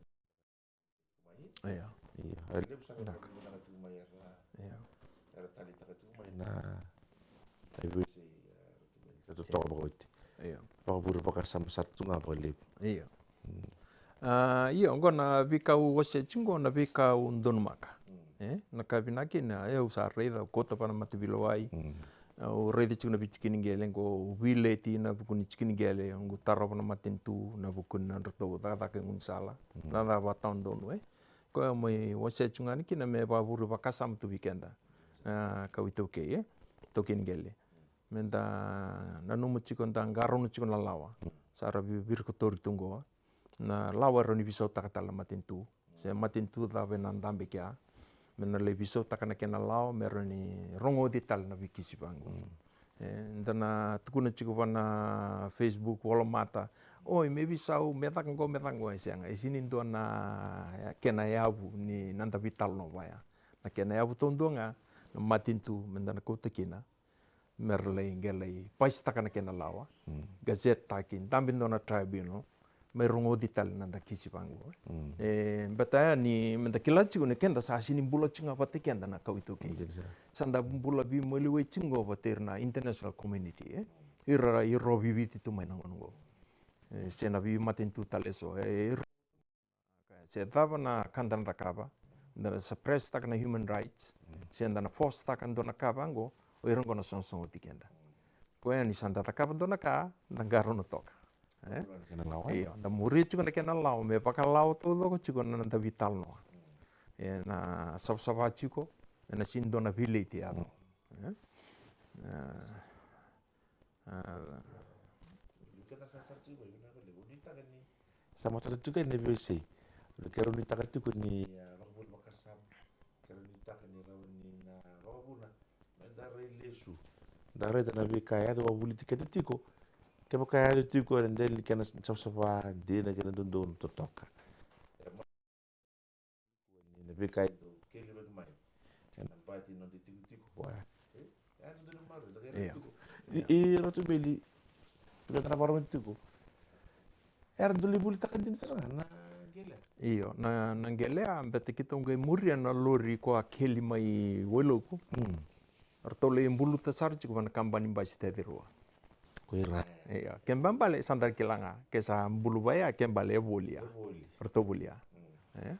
mai. Io. Io. Levu sara na ka vinaka tiko mai era. Io. Era taleitaka tiko mai na, na veiwasei, uh, totoka vakaoti. Io. Vakavure vakasama sara tu ga vakalevu. Io. Mm. A, io, oqo na veika au wasea tiko oqo na veika au donumaka. Mm. E, na ka vinaka kina, e, au sa raica, au kauta vua na mataveilewai. Mm. Au raica tiko na veitiki ni qele qo, au veileti ena vuku ni tiki ni qele, au tarova na matanitu ena vuku ni nodratou cakacaka e gaunisala. Mm. Na cava tawa donu, e. Koya au mai wasea tiko ga ni kina me vakavure vakasama tu vei keda. A, kau iTaukei, e. Taukei ni qele. Meda nanuma tiko, da qarauna tiko na lawa. Sa ra vi-, virikotori tu qo na lawa e rawa ni veisautaka tale na matanitu. Se matanitu cava ena dabe kea. Me na lai veisautaka na kena lawa, me rawa ni rogoci tale na veikisi vaqo. Mm. E, da na tukuna tiko vua na Facebook, volamata. Oi, me veisau, me caka qo, me caka qo, e sega. E sega ni dua na kena yavu ni noda veitalanoa vaya. Na kena yavu taudua ga, na matanitu, meda na kauta kina. Me ra lai qai lai pasitaka na kena lawa. Mm. Gazette taki, dabe dua na tribunal, me rogoci tale na noda kisi vaqo. Mm. E, baleta ya ni, meda kila tiko ni keda sa sega ni bula tiko ga vata kei keda na kau iTaukei. Sa da bula veimaliwai tiko qo vata ira na international community, e. Ira, ira viviti tu mai na gauna qo. E, se na veimatanitu tale eso. E, ira Se cava na ka da na cakava, da na suppress taka na human rights, se da na force taka dua na ka vaqo, o ira qo na sogosogo oti keda. Koya ni sa da cakava dua na ka, da qarauna toka. E? Io, da muri tiko na kena lawa, me vakalawa taucoko tiko na noda veitalanoa. E na savasava tiko, e na sega ni dua na veileti yaco. E? Sa matata tiko ni veisei. Ke rawa ni taka tiko ni, a, vakavuli vakasama. Ke rawa ni taka ni rawa ni na vakavuna. Me da rai lesu. Da rai ta na veika e yaco vakavuli tiko keda tiko. Kevaka e yaco tiko e na dela ni kena savasava, dina kena dodonu totoka. Ni na veika e dau keli vaki mai. E na bati ni noda itikotiko. Io. I, i Ratu Meli, vei keda na vakarorogo tiko. Era dau lai volitaka dina sara ga na qele. Io, na, na qele a beta keitou qai muria na lori ko a keli mai Wailoku. Mm. Ratou lai buluta sara tiko vua na kabani basi Tethirua. Ko ira. Io, ke bale sa da kila ga, ke sa bulu vaya, ke bale e volia. E voli. Ratou volia. Mm. E?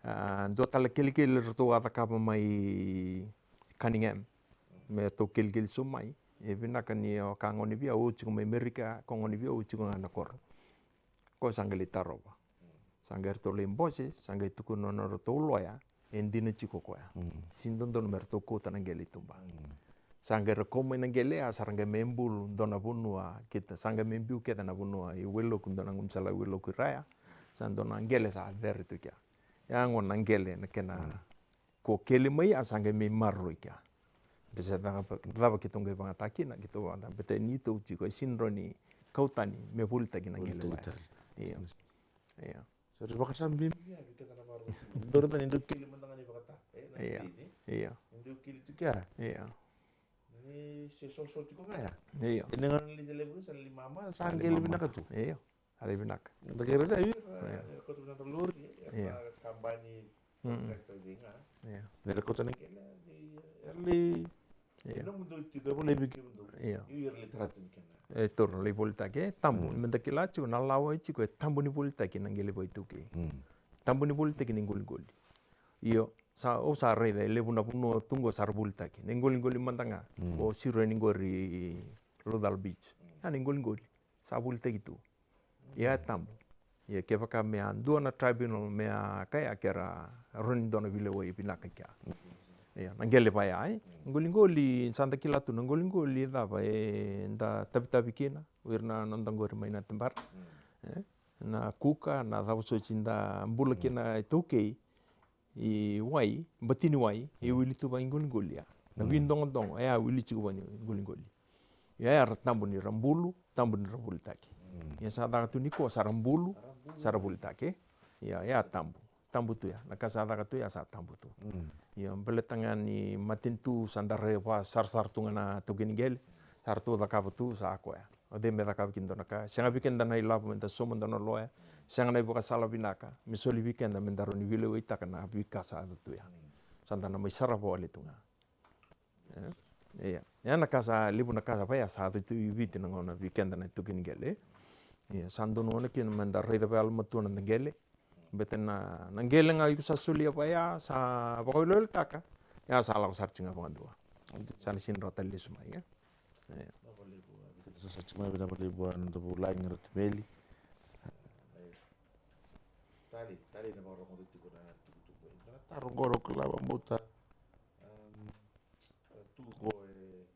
A, dua tale kelikeli ratou a cakava mai Cunningham. Me ratou kelikeli sobu mai. E vinaka ni o ka gone vei au, au tiko mai Merika, ko gone vei au, au tiko ga na koro. Ko sa qai lai tarova. Sa qai ratou lai bose, sa qai tukuna na nodratou loya, e dina tiko koya. Mm. Sega ni dodonu me ratou kauta na qele i tuba. Mm. Sa qai ra kau mai na qele, a sa ra qai mai bulu dua na vanua, keitou sa qai mai biu kece na vanua i Wailoku, dua na gaunisala i Wailoku i Raya. Sa dua na qele sa cere tu kea. Ya gona na qele na kena ko keli mai, a sa qai mai maroroi kea. Beta sa cava, cava keitou qai vakayagataka kina, keitou vakayagataka, beta ni tou tiko, e sega ni rawa ni kau tani me volitaki na qele mai. Io. Io. Sa dua vakasama bibi ya vei keda na vakarorogo. Dua na dau keli mada ga ni vakataka. E, Io. Io. Ni dau kili tu kea. Io. Ni se solsol tiko ga ya. Io. Ena gana ni levu sa li mama sa qele vinaka tu. Io. Sa li vinaka. Da kere da ira. Io. Era koto vinaka lori. Io. Era kabani. Mm. Io. Era koto na kele. Io. Era li. Io. Io. Io. Io. Io. Io. Io. Io. E toro na lai volitaki e tabu. Mm. Me da kila tiko na lawa e tiko e tabu ni volitaki na qele vakaitaukei. Mm. Tabu ni volitaki ni qoliqoli. Io, sa, au sa raica e levu na vanua tu qo sa ra volitaki. Na iqoliqoli mada ga. Mm. Ko siro yani qori Lothal Beach. Mm. Ia na iqoliqoli. Sa volitaki tu. Ia e tabu. Ia kevaka me a dua na tribunal me a kaya ke ra rawa ni dua na veilewai vinaka i kea. Ia na qele vaya e. Qoliqoli sa da kila tu na qoliqoli e cava e da tavitavi kina. O ira na noda qori mai na tebara. E, na kuka, na cava soti da bula kina e taukei. I wai, batini wai, e wili tu vaiqoliqoli ya. Na vidogodogo, e a wili tiko vaiqoliqoli. Ia era tabu ni ra bulu, tabu ni ra volitaki. Ia sa caka tu ni ko sa ra bulu, sa ra volitaki. Ia, ia tabu. Tabu tu ya. Na ka sa caka tu ya sa tabu tu. Ia baleta ga ni matanitu sa da rai vakasarasara tu ga na taukei ni qele. Sa ratou cakava tu sa koya. O cei me cakava kina dua na ka, sega vei keda na ilavo me da sauma dua na loya, sega na ivakasala vinaka me soli vei keda me da rawa ni veilewaitaka na veika sa yaco tu ya. Sa da na mai sarava wale tu ga. E, ia. Ia na ka sa levu na ka sa vaya sa yaco tu i Viti na gauna vei keda na taukei ni qele. Ia sa donu gona kina me da raica vakayalomatua na da qele. Bete na, na qele ga iko sa solia vaya, sa vakaweleweletaka. Ia sa lako sara tiko ga vakadua. Sa na sini rawa tale lesu mai, ia. Ia. Sa sa tiko mai, vinaka vakalevu vua na noda vulagi Ratu Meli. Tali, tali na vakarogoca tiko na tukutuku. Na taro qo au kila vakabauta. Em, tu qo e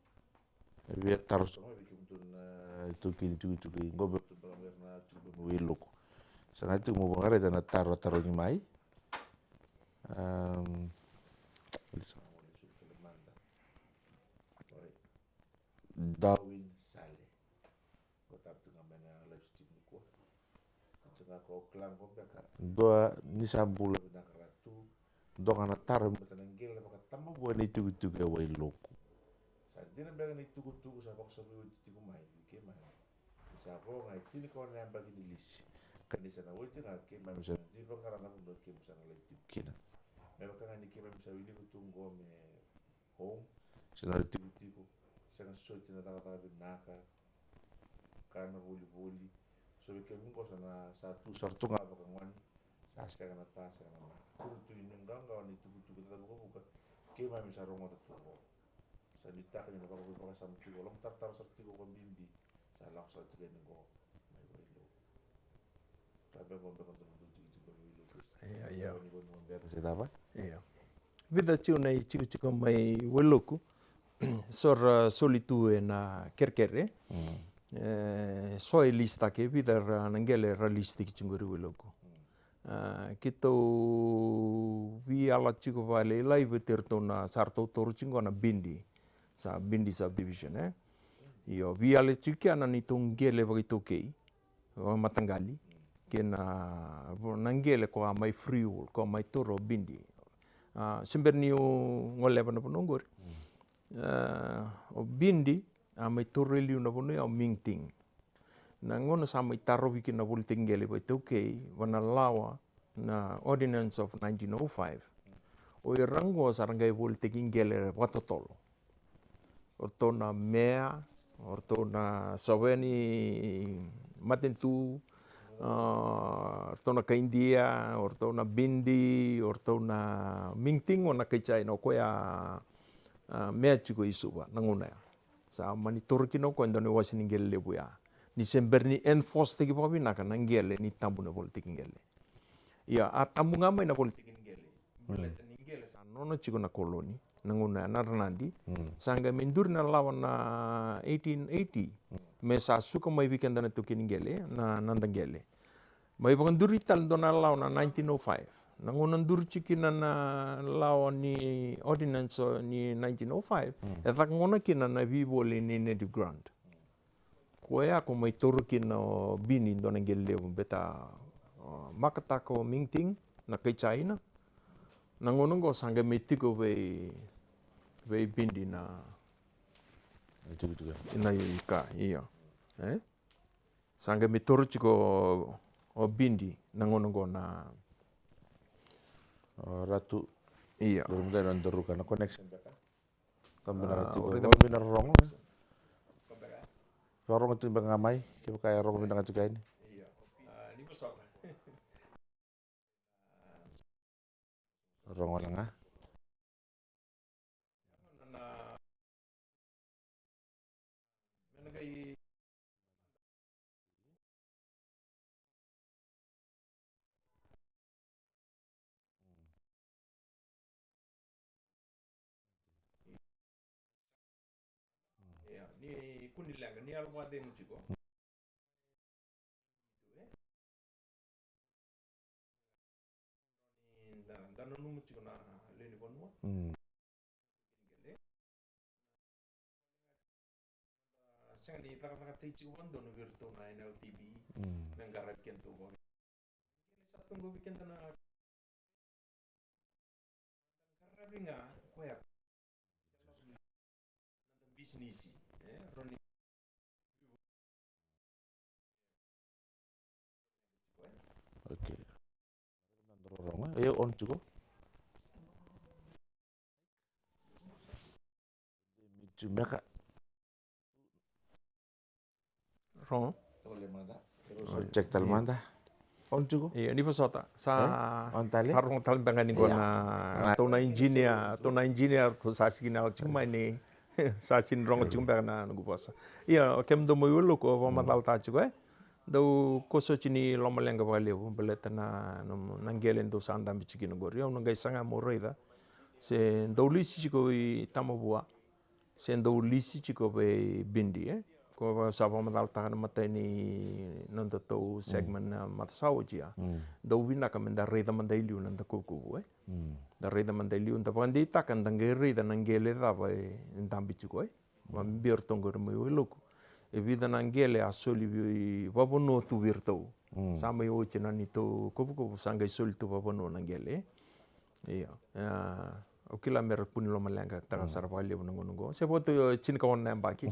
E via taro sara mai vei kemudou na itaukei ni tukutuku i qo, vei kemudou na tukutuku mai Wailoku. Sa ga tiko mo vakaraica na taro a tarogi mai. Am, Darwin Sale. Ko taro tu ga mai na live stream nikua. Sa ga ko kila qo beka. Dua ni sa bula vinaka Ratu. Dua ga na taro me bata na qele vakatamavua ni tukutuku e Wailoku. Sa dina beka ni tukutuku sa vakasavui oti tiko mai vei keimami. Ni sa vo ga e tinikaono na yabaki ni lisi. Ka ni sa na oti ga keimami sa na dui vaqara na vanua keimami sa na lai tiko kina. Me vaka ga ni keimami sa wilika tu qo me home, se na tikotiko, sega soti na cakacaka vinaka, kana volivoli. So vei kemuni qo sa na sa tu sara tu ga vakagone, sa sega na ta, sega na ma. Kuru tu i nuqaqawa ni tukutuku taca vukavuka, keimami sa rogoca tu qo. Sa nuitaka ni na vakavu vakasama tiko, lako taratara sara tiko ko bibi, sa lako sara tiko yani qo. Ia, ia. Vica tiko na itikotiko mai Wailoku. So ra soli tu ena kerekere. E, so e lisitaki, vica na qele ra lisitaki tiko qori Wailoku. A, keitou via lako tiko vakalailai vei iratou na sa ratou toro tiko na Bindi. Sa Bindi subdivision, e. Io, via lako tiko kina na neitou qele vakaitaukei. Vakamataqali kei na, na qele ko a mai Friul, ko a mai toro o Bindi. A, se bera niu goleva na vanua oqori. A, o Bindi a mai toro e liu na vanua ya o Mingting. Na gauna sa mai tarovi kina na volitaki qele vakaitaukei, va na lawa, na Ordinance of nineteen oh five. O ira qo sa ra qai volitaki qele vakatotolo. O ratou na Mea, o ratou na Soveni, Matanitu, a, o ratou na Kaidia, o ratou na Bindi, o ratou na Mingting, o na Kaijaina, o koya, a, Mea tiko i Suva na gauna ya. Sa mani toro kina o koya e dua na iwase ni qele levu ya. Ni se bera ni enforce-taki vakavinaka na qele ni tabu na volitaki qele. Ia, a tabu ga mai na volitaki ni qele. Baleta ni qele sa nona tiko na koloni, na gauna ya na Ranadi. Sa qai mai duri na lawa na eighteen eighty. Me sa suka mai vei keda na taukei ni qele, na, na noda qele. Mai vakaduri tale dua na lawa na nineteen oh five. Na gauna duri tiko kina na lawa ni ordinance ni nineteen oh five, e caka gona kina na veivoli ni native grant. Koya ko mai toro kina o Bini dua na qele levu beta, o, makataka o Mingting na Kaijaina. Na gauna oqo sa qai mai tiko vei, vei Bidi na, na ika, io. E? Sa qai mai toro tiko o Bidi na gauna oqo na, o Ratu. Io. Dou mudai na daruka na connection beka. Ka vinaka tiko. Au vinaka rogo. Rogo tiko beka ga mai kevaka e rogo vinaka tiko yani. Rogo wale ga. Ia, ni kua ni leqa, ni yalo vakacegu tiko. Ni da, da nanuma tiko na lewe ni vanua. Mm. Sega ni cakacakataki tiko vakadodonu vei iratou na N L T B. Mm. Me qaravi kedatou vaka. Sa tu qo vei keda na qaravi ga koya. Na bisinisi, e, roni. Okay. Rorogo, e on tiko. Mute meka. Rogo. Check tale mada. On tiko. Io, ni vosota. Sa, on tale. Sa rogo tale beka ni qo na, tou na engineer, tou na engineer, tou sa sigi na tiko mai ni, sa sigi rogo tiko beka na noqu vosa. Io, kemudou mai Wailoku, au vakamacalataka tiko, e. Dau koso tiko ni lomaleqa vakalevu, baleta na, na, na qele dou sa dabe tiko kina qori. Au na qai saga meu raica. Se dou lisi tiko i Tamavua. Se dou lisi tiko vei Bidi, e? Ko sa vakamacalataka na matai ni nodatou segment na macawa sa oti ya. Dau vinaka me da raica mada i liu na da kuvukuvu, e? Da raica mada i liu, da vakadeitaka, da qai raica na qele cava e dabe tiko, e? Vakabibi iratou qori mai Wailoku. E vica na qele a soli vakavanua tu vei iratou. Sa mai oti na neitou kuvukuvu, sa qai soli tu vakavanua na qele, e? Io. A, au kila me ra kua ni lomaleqataka sara vakalevu na gauna oqo. Se vo tu, e, tinikaono na yabaki.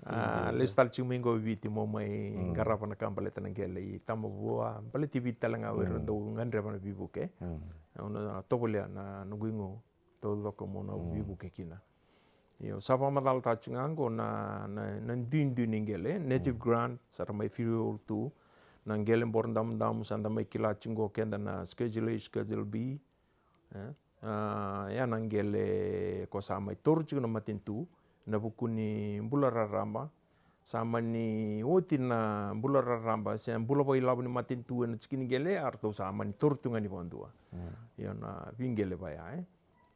A, lesu tale tiko mai qo i Viti mo mai qarava na ka baleta na qele i Tamavua, baleti Viti tale ga o ira dau gadreva na veivuke. Au na tovolea na noqu igu taucoko mo na veivuke kina. Io, sa vakamacalataka tiko ga qo na, na, na duidui ni qele, native grant, sa ra mai freehold tu. Na qele boro damudamu, sa da mai kila tiko qo keda na Schedule A, Schedule B. E? A, ya na qele ko sa mai toro tiko na matanitu, na vuku ni bula raraba. Sa mani oti na bula raraba, se bula vakailavo ni matanitu ena tiki ni qele, a ratou sa mani toro tu ga ni vakadua. Io, na veiqele vaya, e?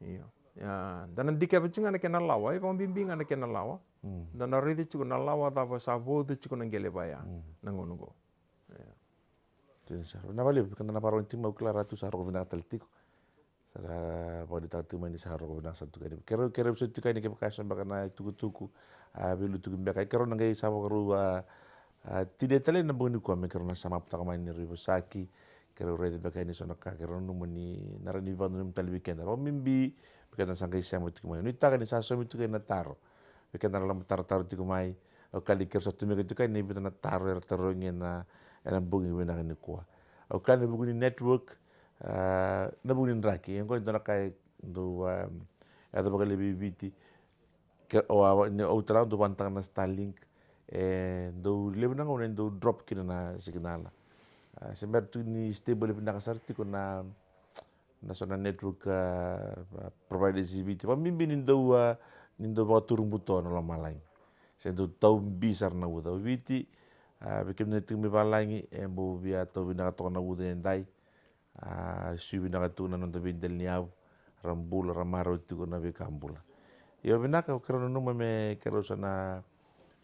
Io. Ia, da na dikeva tiko ga na kena lawa, e vakabibi ga na kena lawa. Da na raica tiko na lawa cava sa vauca tiko na qele vaya na gauna oqo. Ia. Dina sara. Vinaka vakalevu, keda na vakarorogo tiko mai, au kila Ratu sa rogo vinaka tale tiko. Sa ra vakadeitaka tiko mai ni sa rogo vinaka sara tiko yani. Keirau, keirau sa tiko yani kevaka e so beka na itukutuku, a, veiliutaki beka. Keirau na qai sa vakarau, a, a, tinia tale na bogi nikua me keirau na samaputaka mai na neirau ivosaki. Keirau raica beka yani so na ka keirau nanuma ni na rawa ni vakadonui tale vei keda. Vakabibi vei keda na sa qai sema tiko mai. Nuitaka ni sa saumi tiko yani na taro vei keda na lomatarotaro tiko mai. Au kila ni keirau sa tomika tiko yani e vica na taro era tarogi ena, ena bogi vinaka nikua. Au kila ni vuku ni network, a, na vuku ni draki, e qo e dua na ka e dau, a, yaco vakalevu i Viti. Ke, o, a, ni, au tara au dau vakayagataka na Starlink. E dau levu na gauna e dau drop kina na signal. A, se bera tu ni stable vinaka sara tiko na, na so na network, a, providers i Viti. Vakabibi ni dau, a, ni dau vakaturu buto na lomalagi. Se dau tau bi sara na uca. O Viti, a, vei kemuni na tiko mai valagi, e bau via tau vinaka toka na uca e dai. A, sui vinaka tu na noda veidela ni yavu, ra bula, ra marau tiko na veika bula. Io, vinaka, keirau nanuma me keirau sa na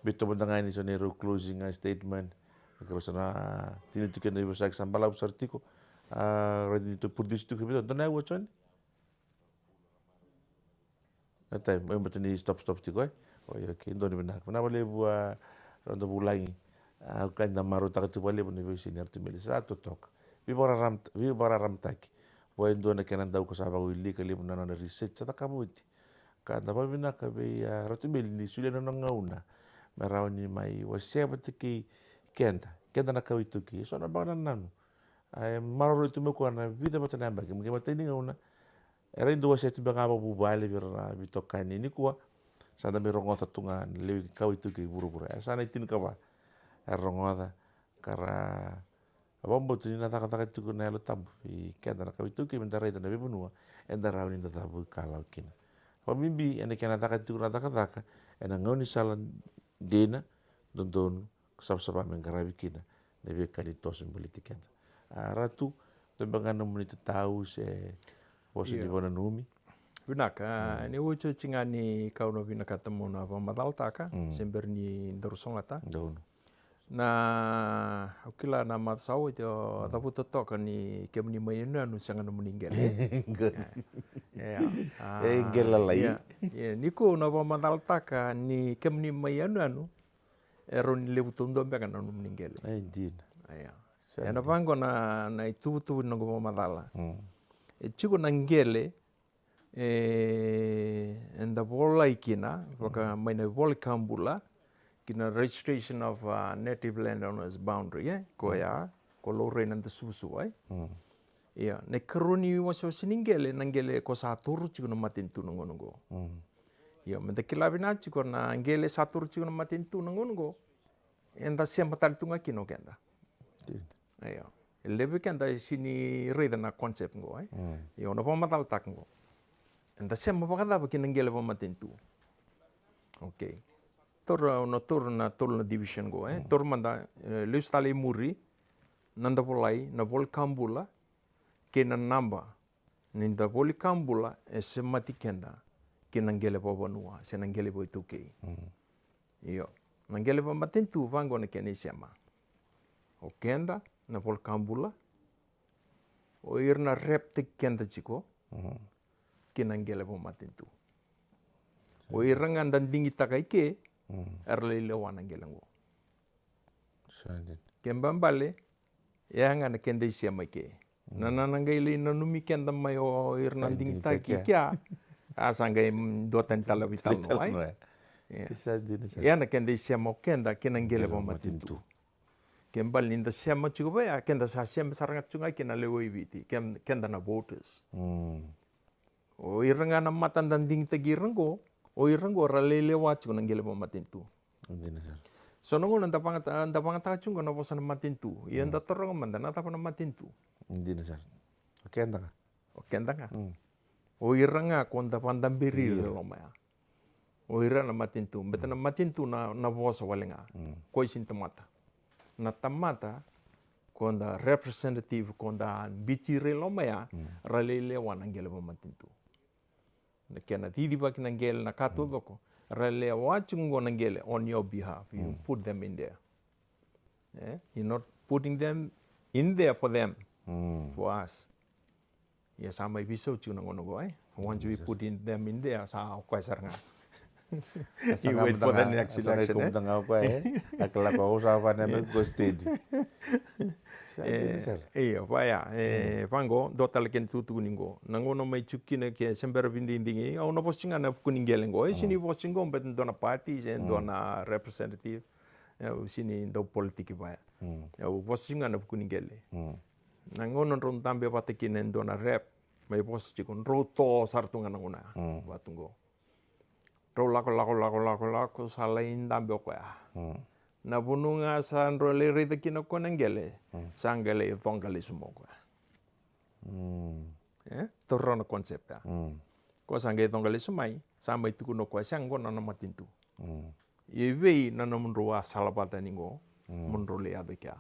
biuta mada ga yani so na neirau closing, a, statement. Keirau sa na tinia tiko na ivosaki sa balavu sara tiko. A, raica ni tou produce tiko vei tou. Dua na yavu, Joni? Na time, oi, baleta ni stop, stop tiko, e? Oi, okay, donu vinaka. Vinaka vakalevu, a, noda vulagi. A, au kaya ni da marautaka tiko vakalevu na veisiga ni Ratu Melissa, sa totoka. Veivakararama-, veivakararamataki. Ko e dua na kena dau ko sa vakawilika levu na nona research sa cakava oti. Ka da vakavinaka vei a Ratu Meli ni solia na nona gauna me rawa ni mai wasea vata kei keda, keda na kawa iTaukei. E so na baka na nanu a e maroroi tu mai koya na vica vata na yabaki, me kei matai ni gauna. Era dau wasea tu beka ga vakavuvale vei ira na veitokani nikua. Sa da mai rogoca tu ga na lewe ni kawa iTaukei vuravura. E sa na itinikava era rogoca ka ra vakabauta ni na cakacaka tiko na Yalo Tabu vei keda na kawa iTaukei me da raica na veivanua eda rawa ni da cavuikalawa kina. Vakabibi ena kena caka tiko na cakacaka ena gaunisala dina, dodonu, savasava me qaravi kina na veika ni toso me baleti keda. A Ratu, dua beka ga nomuni tatau se vosa ni vananumi? Vinaka. Ni otioti ga ni kau na vinakata mo na vakamacalataka se bera ni daru sogota. Donu. Na, au kila na macawa sa oti o cavuta toka ni kemuni mai yanuyanu sega nomuni qele. Qele. Ia, a, e qele lalai. Ia, ia, ni kau na vakamacalataka ni kemuni mai yanuyanu e rawa ni levu taudua beka na nomuni qele. E dina. Ia. Ena vaqo na, na ituvatuva ni noqu vakamacala. E tiko na qele e, eda volai kina vaka mai na ivola kabula ki na Registration of, uh, Native Landowners Boundary, e koya ko laurai na dasuvasuva, e. Ia, na ikarua ni wasewase ni qele, na qele ko sa toro tiko na matanitu na gauna oqo. Ia, me da kila vinaka tiko na qele sa toro tiko na matanitu na gauna oqo, eda sema tale tu ga kina o keda. Io. E levu vei keda e sini raica na concept qo, e. Io, na vakamacalataka qo. Eda sema vakacava ki na qele vakamatanitu? Okay. Taura, na taura na tolu na division qo, e. Taura mada, e, lesu tale i muri, na da volai, na vola kabula, kei na naba ni da vola kabula e semati keda ki na qele vakavanua se na qele vakaitaukei. Io, na qele vakamatanitu vaqo na kena isema. O keda na vola kabula, o ira na represent-taki keda tiko ki na qele vakamatanitu. O ira ga da digitaka i ke era lai lewa na qele qo. Ke babale, e ya ga na keda isema i ke. Na, na, na qai lai nanumi keda mai o ira na digitaki i kea. A sa qai, mm, duatani tale veitalanoa, e? Ia. Ia na keda isema o keda ki na qele vakamatanitu. Ke bale ni da sema tiko vaya, keda sa sema sara ga tiko ga ki na lewe i Viti, ke, keda na voters. O ira ga na mata da digitaki ira qo, o ira qo ra lai lewa tiko na qele vakamatanitu. Dina sara. So na gauna da vagata, da vagataka tiko qo na vosa na matanitu. Ia da taroga mada na cava na matanitu. Dina sara. O keda ga. O keda ga. O ira ga ko da vadaberi ira e loma ya. O ira na matanitu. Beta na matanitu na, na vosa wale ga. Ko i sini tamata. Na tamata ko da representative ko da biuti ira e loma ya, ra lai lewa na qele vakamatanitu. Na kena cicivaki na qele, na ka taucoko, ra lewa tiko qo na qele on your behalf. You put them in there. Eh? You're not putting them in there for them, for us. Ia sa mai veisau tiko na gauna qo, e? Once we put in them in there, sa o koya sara ga. You wait for the next election, e? Sa na iko mada ga o koya, e? A kila ko au sa vane me ko steady. Sa dina sara. Io, vaya, e, vaqo, dua tale kena tukutuku ni qo. Na gauna mai tiko kina ke se bera veidigidigi, au na vosa tiko ga na vuku ni qele qo. E, sini vosa tiko qo, beta dua na party, se dua na representative. E, au sini dau politiki vaya. E, au vosa tiko ga na vuku ni qele. Na gauna drau dabe vata kina e dua na rep, mai vosa tiko, drau to sara tu ga na gauna ya. Vatu qo. Drau lako, lako, lako, lako, lako, sa lai dabe o koya. Na vanua ga sa drau lai raica kina o koya na qele, sa qai lai coqa lesu mai o koya. E? Taura na concept ya. Ko sa qai coqa lesu mai, sa mai tukuna o koya, sega qo na nomu matanitu. Ia i vei na nomudrau a salavata ni qo, mo drau lai yaco i kea.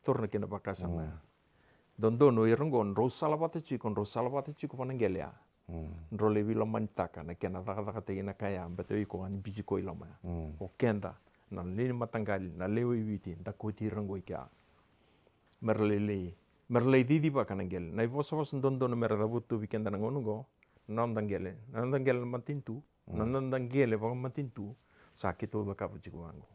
Taura na kena vakasama ya. Dodonu ira qo, drau salavata tiko, drau salavata tiko vua na qele ya. Drau lai veilomanitaka na kena cakacakataki na ka ya, beta o iko ga ni biuti koya i loma ya. O keda, na lewe ni mataqali, na lewe i Viti, da kauti ira qo i kea. Mera lai, lai, mera lai cicivaka na qele. Na ivosavosa dodonu mera cavuta tu vei keda na gauna qo, na noda qele, na noda qele na matanitu, na noda qele vakamatanitu, sa keitou cakava tiko vaqo.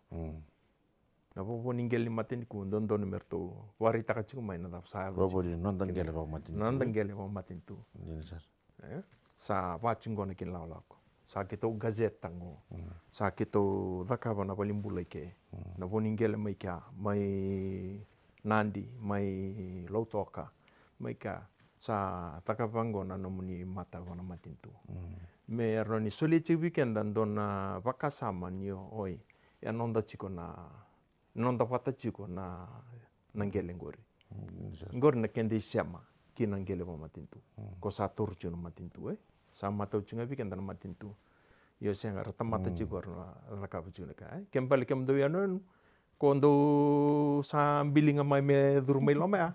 Na vovo ni qele ni matanitu dodonu me ratou vakaraitaka tiko mai na cava sa yaco tiko. Vovo ni noda qele vakamatanitu. Noda qele vakamatanitu. Dina sara. E? Sa va tiko qo na kena lakolako. Sa keitou gazette qo. Sa keitou cakava na valenibula i ke. Na vo ni qele mai kea, mai Nadi, mai Lautoka, mai kea. Sa cakava qo na nomuni mata vua na matanitu. Me rawa ni solia tiko vei keda dua na vakasama ni o, oi, e noda tiko na, noda vata tiko na, na qele qori. Qori na keda isema ki na qele vakamatanitu. Ko sa toro tiko na matanitu, e? Sa matau tiko ga vei keda na matanitu. Io sega, ra tamata tiko, ra cakava tiko na ka, e? Ke bale kemudou yanuyanu, ko dou sa biliga mai me curu mai loma ya.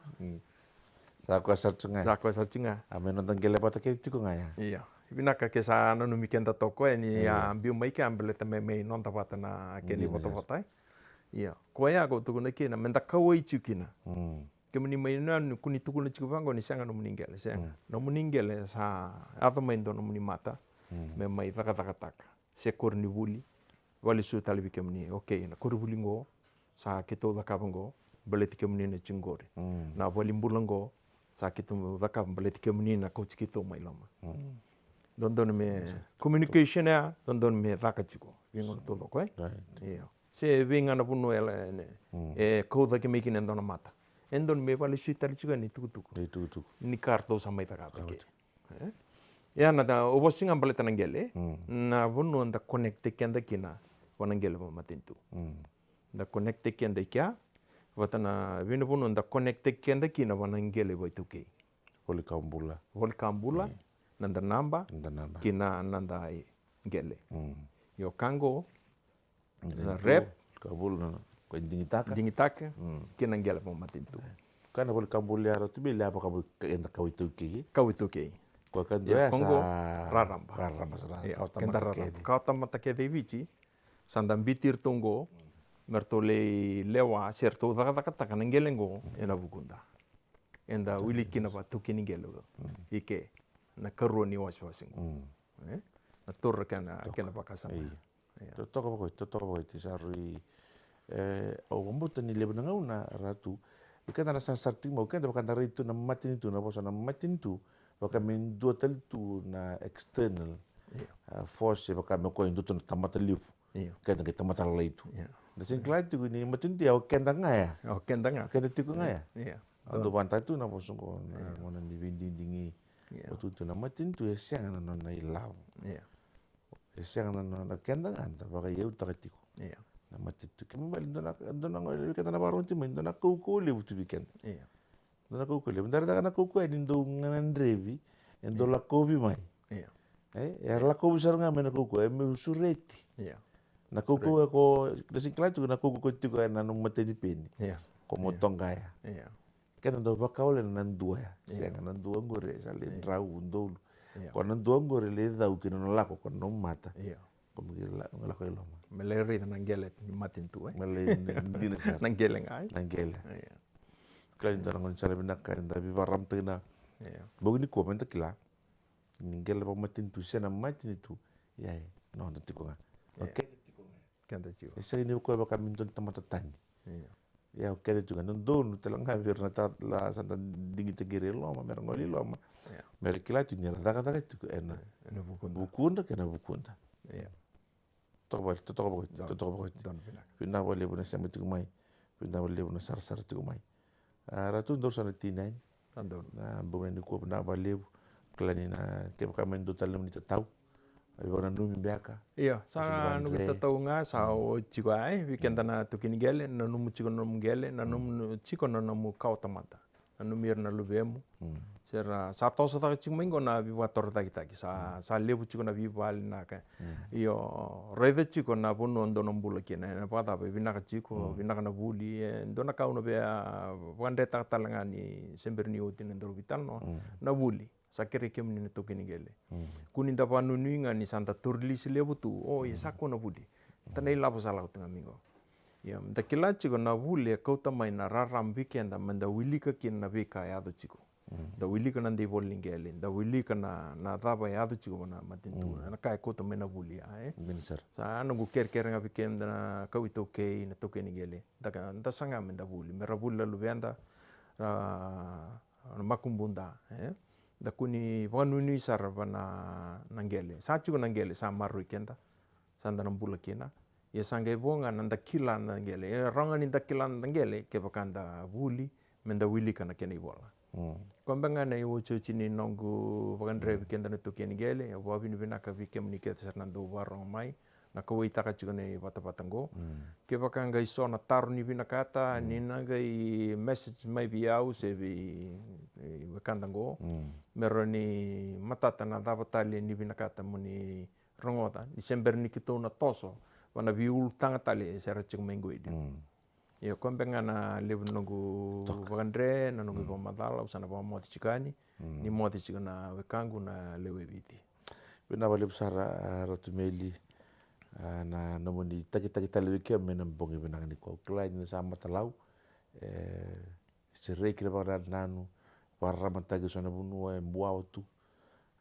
Sa koya sara tiko ga. Sa koya sara tiko ga. A me noda qele vata kece tiko ga ya. Io. Vinaka ke sa nanumi keda toka, e, ni a biu mai ke, a baleta me, me noda vata na kena ivotavota, e. Io. Koya ko tukuna kina, me da kauwai tiko kina. Kemuni mai yanuyanu, ko ni tukuna tiko vaqo ni sega nomuni qele, sega. Nomuni qele sa yaco mai dua nomuni mata me mai cakacakataka. Se koronivuli, vakalesui tale vei kemuni. Okei, na koronivuli qo, sa keitou cakava qo, baleti kemuni na tiko qori. Na valenibula qo, sa keitou cakava, baleti kemuni na kauti keitou mai loma. Dodonu me communication ya, dodonu me caka tiko vei gauna taucoko, e? Io. Se vei ga na vanua e, e kau cake mai kina e dua na mata. E dodonu me vakalesui tale tiko na itukutuku ni ka ratou sa mai cakava ke. E? Ia na, au vosa ga baleta na qele, na vanua da connect keda kina vua na qele vakamatanitu. Da connect keda i kea, vata na vei na vanua da connect keda kina vua na qele vakaitaukei. Voli ka bula. Voli ka bula, na da naba, na da naba, kina na da qele. Io ka qo, na rep, ka bula na ko digitaka. Digitaka, kina qele vakamatanitu. Ka na voli ka bula ya ra tu bili ya vaka eda kau iTaukei. Kau iTaukei. Ko ka dua ya sa raraba. Raraba sa raraba. Keda raraba. Kau tamata kece i Viti, sa da biuti iratou qo, me ratou lai lewa, se ratou cakacakataka na qele qo, ena vukuda. Eda wili kina vataukei ni qele. I ke, na karua ni wasewase qo. E? Na tora kena, kena vakasama. Totoka vakaoti, totoka vakaoti, sa rui, e, au vakabauta ni levu na gauna ra tu. Vei keda na sarasara tiko mai, o keda vaka da rai tu na matanitu, na vosa na matanitu, vaka me dua tale tu na external, a, force, vaka me koya e dua tu na tamata levu. Keda qai tamata lalai tu. Da sega ni kila tiko ni matanitu ya o keda ga ya. O keda ga. O keda tiko ga ya. Au dau vakayagataka tu na vosa qo na gauna ni veidigidigi. O tu tu na matanitu e sega na nona ilavo. E sega na, na, na keda ga da vakaiyautaka tiko. Io. Na matanitu. Kena ibalebale dua na, dua na gauna levu keda na vakarorogo tiko mai, dua na kaukauwa levu tu vei keda. Io. Dua na kaukauwa levu. Da raica ga na kaukauwa ni dau gadrevi, e dau lakovi mai. Io. E, e lakovi sara ga mai na kaukauwa, e meu sureti. Io. Na kaukauwa ko, da sega ni kila tiko na kaukauwa ko tiko ena nomu matanipeni. Io. Ko mo toqaya. Io. Keda dau vakawalena na dua ya. Sega, na dua qori e sa lai drau, udolu. Ko na dua qori e lai cau kina na lako ko na nomu mata. Ko me lai lako i loma. Me lai raica na qele ni matanitu, e? Me lai dina sara. Na qele ga, e? Na qele. Kila ni dua na gaunisala vinaka eda veivakararamataki na bogi nikua, me da kila ni qele vakamatanitu se na matanitu, ia e noda tiko ga. Keda tiko ga. Keda tiko. E sega ni o koya vaka me dua na tamata tani. Ia o keda tiko ga, dodonu tale ga vei ira na ta, la sa da digitaki ira i loma, me ra gole i loma. Me ra kila tiko ni ra cakacaka tiko ena vukudra kei na vukuda. Totoka vakaoti, totoka vakaoti. Vinaka vakalevu na sema tiko mai. Vinaka vakalevu na sarasara tiko mai. A, ra tu dau sa na T nine. Na bogi nikua vinaka vakalevu. Kila ni na kevaka me dua tale nomuni tatau, vakananumi beka. Io, sa nanumi tatau ga, sa oti tiko, e, vei keda na taukei ni qele, nanumi tiko na nomu qele, nanumi tiko na nomu kawatamata. Nanumi ira na luvemu. Se ra sa toso cake tiko mai qo na veivakatorocaketaki, sa, sa levu tiko na veivale na ka. Io, raica tiko na vanua dou na bula kina, ena vakacava, e vinaka tiko, vinaka na vuli, e dua na ka au na via vakadretaka tale ga ni se bera ni oti na daru veitalanoa, na vuli. Sa kerei kemuni na taukei ni qele. Kua ni da vakanuinui ga ni sa da torolisi levu tu, o, ia sa kua na vuli. Da na ilavo sa lako tu ga mai qo. Ia, da kila tiko na vuli e kauta mai na rarama vei keda me da wilika kina na veika e yaco tiko. Da wilika na daivola ni qele, da wilika na, na cava e yaco tiko na matanitu. Na ka e kauta mai na vuli ya, e. Sa noqu kerekere ga vei keda na kawa iTaukei, na taukei ni qele. Da ka, da saga me da vuli, me ra vuli na luveda, ra, na makubuda, e. Da kua ni vakanuinui sara va na, na qele. Sa tiko na qele, sa maroroi keda. Sa da na bula kina. Ia sa qai vo ga na da kila na qele. Ia rawa ga ni da kila na qele, kevaka da vuli, me da wilika na kena ivola. Koya beka ga na iotioti ni noqu vakadre vei keda na taukei ni qele, au vakavinavinaka vei kemuni kece sara na dau vakarogo mai, na kauwaitaka tiko na ivatavata qo. Kevaka qai so na taro ni vinakata, ni na qai message mai vei au se vei, e, wekada qo. Me rawa ni matata na cava tale ni vinakata mo ni rogoca, ni se bera ni keitou na toso va na veiulutaga tale se ra tiko mai qo e liu. Io, koya beka ga na levu ni noqu vakadre, na noqu ivakamacala, au sa na vakamoce tiko yani, ni moce tiko na wekaqu na lewe i Viti. Vinaka vakalevu sara, a, Ratu Meli, a, na nomuni takitaki tale vei kemuni ena bogi vinaka nikua. Au kila ni sa matalau, e, sereki na vakanananu, vakararamataki eso na vanua e buawa tu.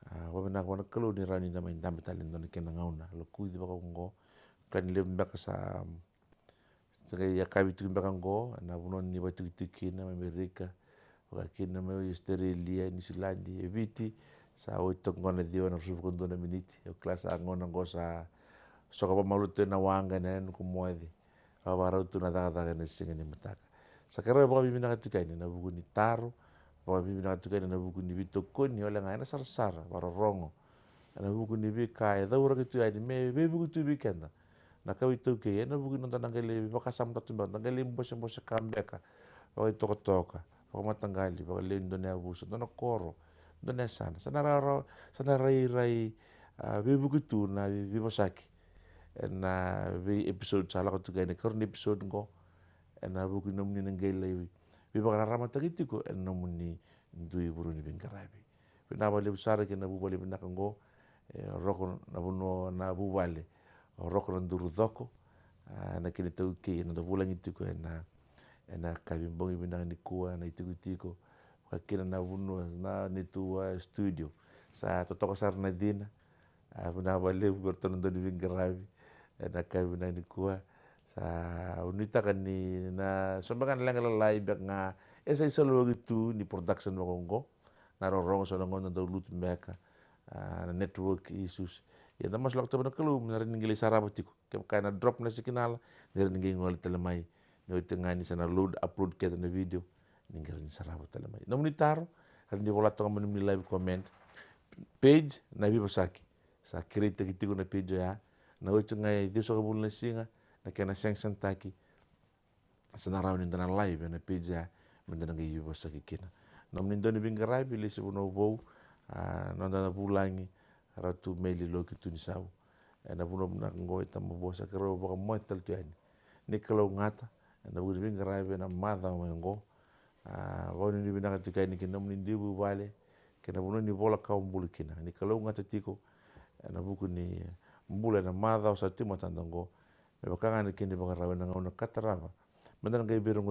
A, vakavinaka vua na Kalou ni rawa ni da mai dabe tale ena dua na kena gauna. Lokuci vaka oqo, ka ni levu beka sa, sa qai yakavi tiko beka oqo, ena vanua ni vakatikotiko kina, mai Amerika, vaka kina mai Australia, Niusiladi, e Viti, sa oti toka oqo na ciwa na ruasagavulu ka dua na miniti. Au kila sa gauna oqo sa soko vakamalua tu ena waqa ena yanuyanu ko moce. Ka vakarau tu na cakacaka ena siga ni mataka. Sa kerea vakavinavinaka tiko yani ena vuku ni taro, vakavinavinaka tiko yani ena vuku ni veitokoni, wale ga ena sarasara, vakarorogo. Ena vuku ni veika e cauraki tu yani, me veivuke tu vei keda na kawa iTaukei, ena vuku ni noda na qai lai vakasamataka tu beka, na qai lai bosebose ka beka, vakaitokatoka, vakamataqali, vakalewe ni dua na yavusa, dua na koro, dua na yasana. Sa na ra, ra, sa na rairai, a, veivuke tu na vei, veivosaki ena vei episode sa lako tiko yani, karua ni episode qo, ena vuku ni nomuni na qai lai veivakararamataki tiko ena nomuni dui vanua ni veiqaravi. Vinaka vakalevu sara kei na vuvale vinaka qo, e, Roko na vanua na vuvale, Roko na Duru Coko, a, na kena iTaukei, ena noda vulagi tiko ena, ena yakavi bogi vinaka nikua, na itikotiko, vaka kina na vanua, na neitou, a, studio. Sa totoka sara na cina, a, vinaka vakalevu vei iratou na dau ni veiqaravi ena yakavi vinaka nikua. Sa nuitaka ni na so beka na leqa lalai beka ga e sa isaluwaki tu ni production vaka oqo. Na rorogo so na gauna dau lutu beka, a, na network issues. Ia da masu lako tu vua na Kalou me na rawa ni qai lai sarava tiko. Kevaka ena drop na signal, ni rawa ni qai gole tale mai. Ni oti ga ni sa na load, upload kece na video, ni qai rawa ni sarava tale mai. Nomuni taro, rawa ni vola toka mai nomuni live comment page na Veivosaki. Sa create-taki tiko na page oya. Na oti ga e ciwasagavulu na siga na kena sanction-taki. Sa na rawa ni da na live ena page ya, me da na qai veivosaki kina. Nomuni dau ni veiqaravi, lesu Vanua Vou, a, noda na vulagi, Ratu Meli Loki Tunisau. Ena vanua vinaka oqo e Tamavua, sa keirau vakamoce tale tu yani. Ni kalougata ena vuku ni veiqaravi ena macawa mai oqo. A, vakanuinui vinaka tiko yani ki na nomuni dui vuvale kei na vanua ni vola ka o bula kina. Ni kalougata tiko ena vuku ni bula ena macawa sa tu e matada oqo. Me vaka ga na kena ivakarau ena gauna ka tarava, me da na qai veirogo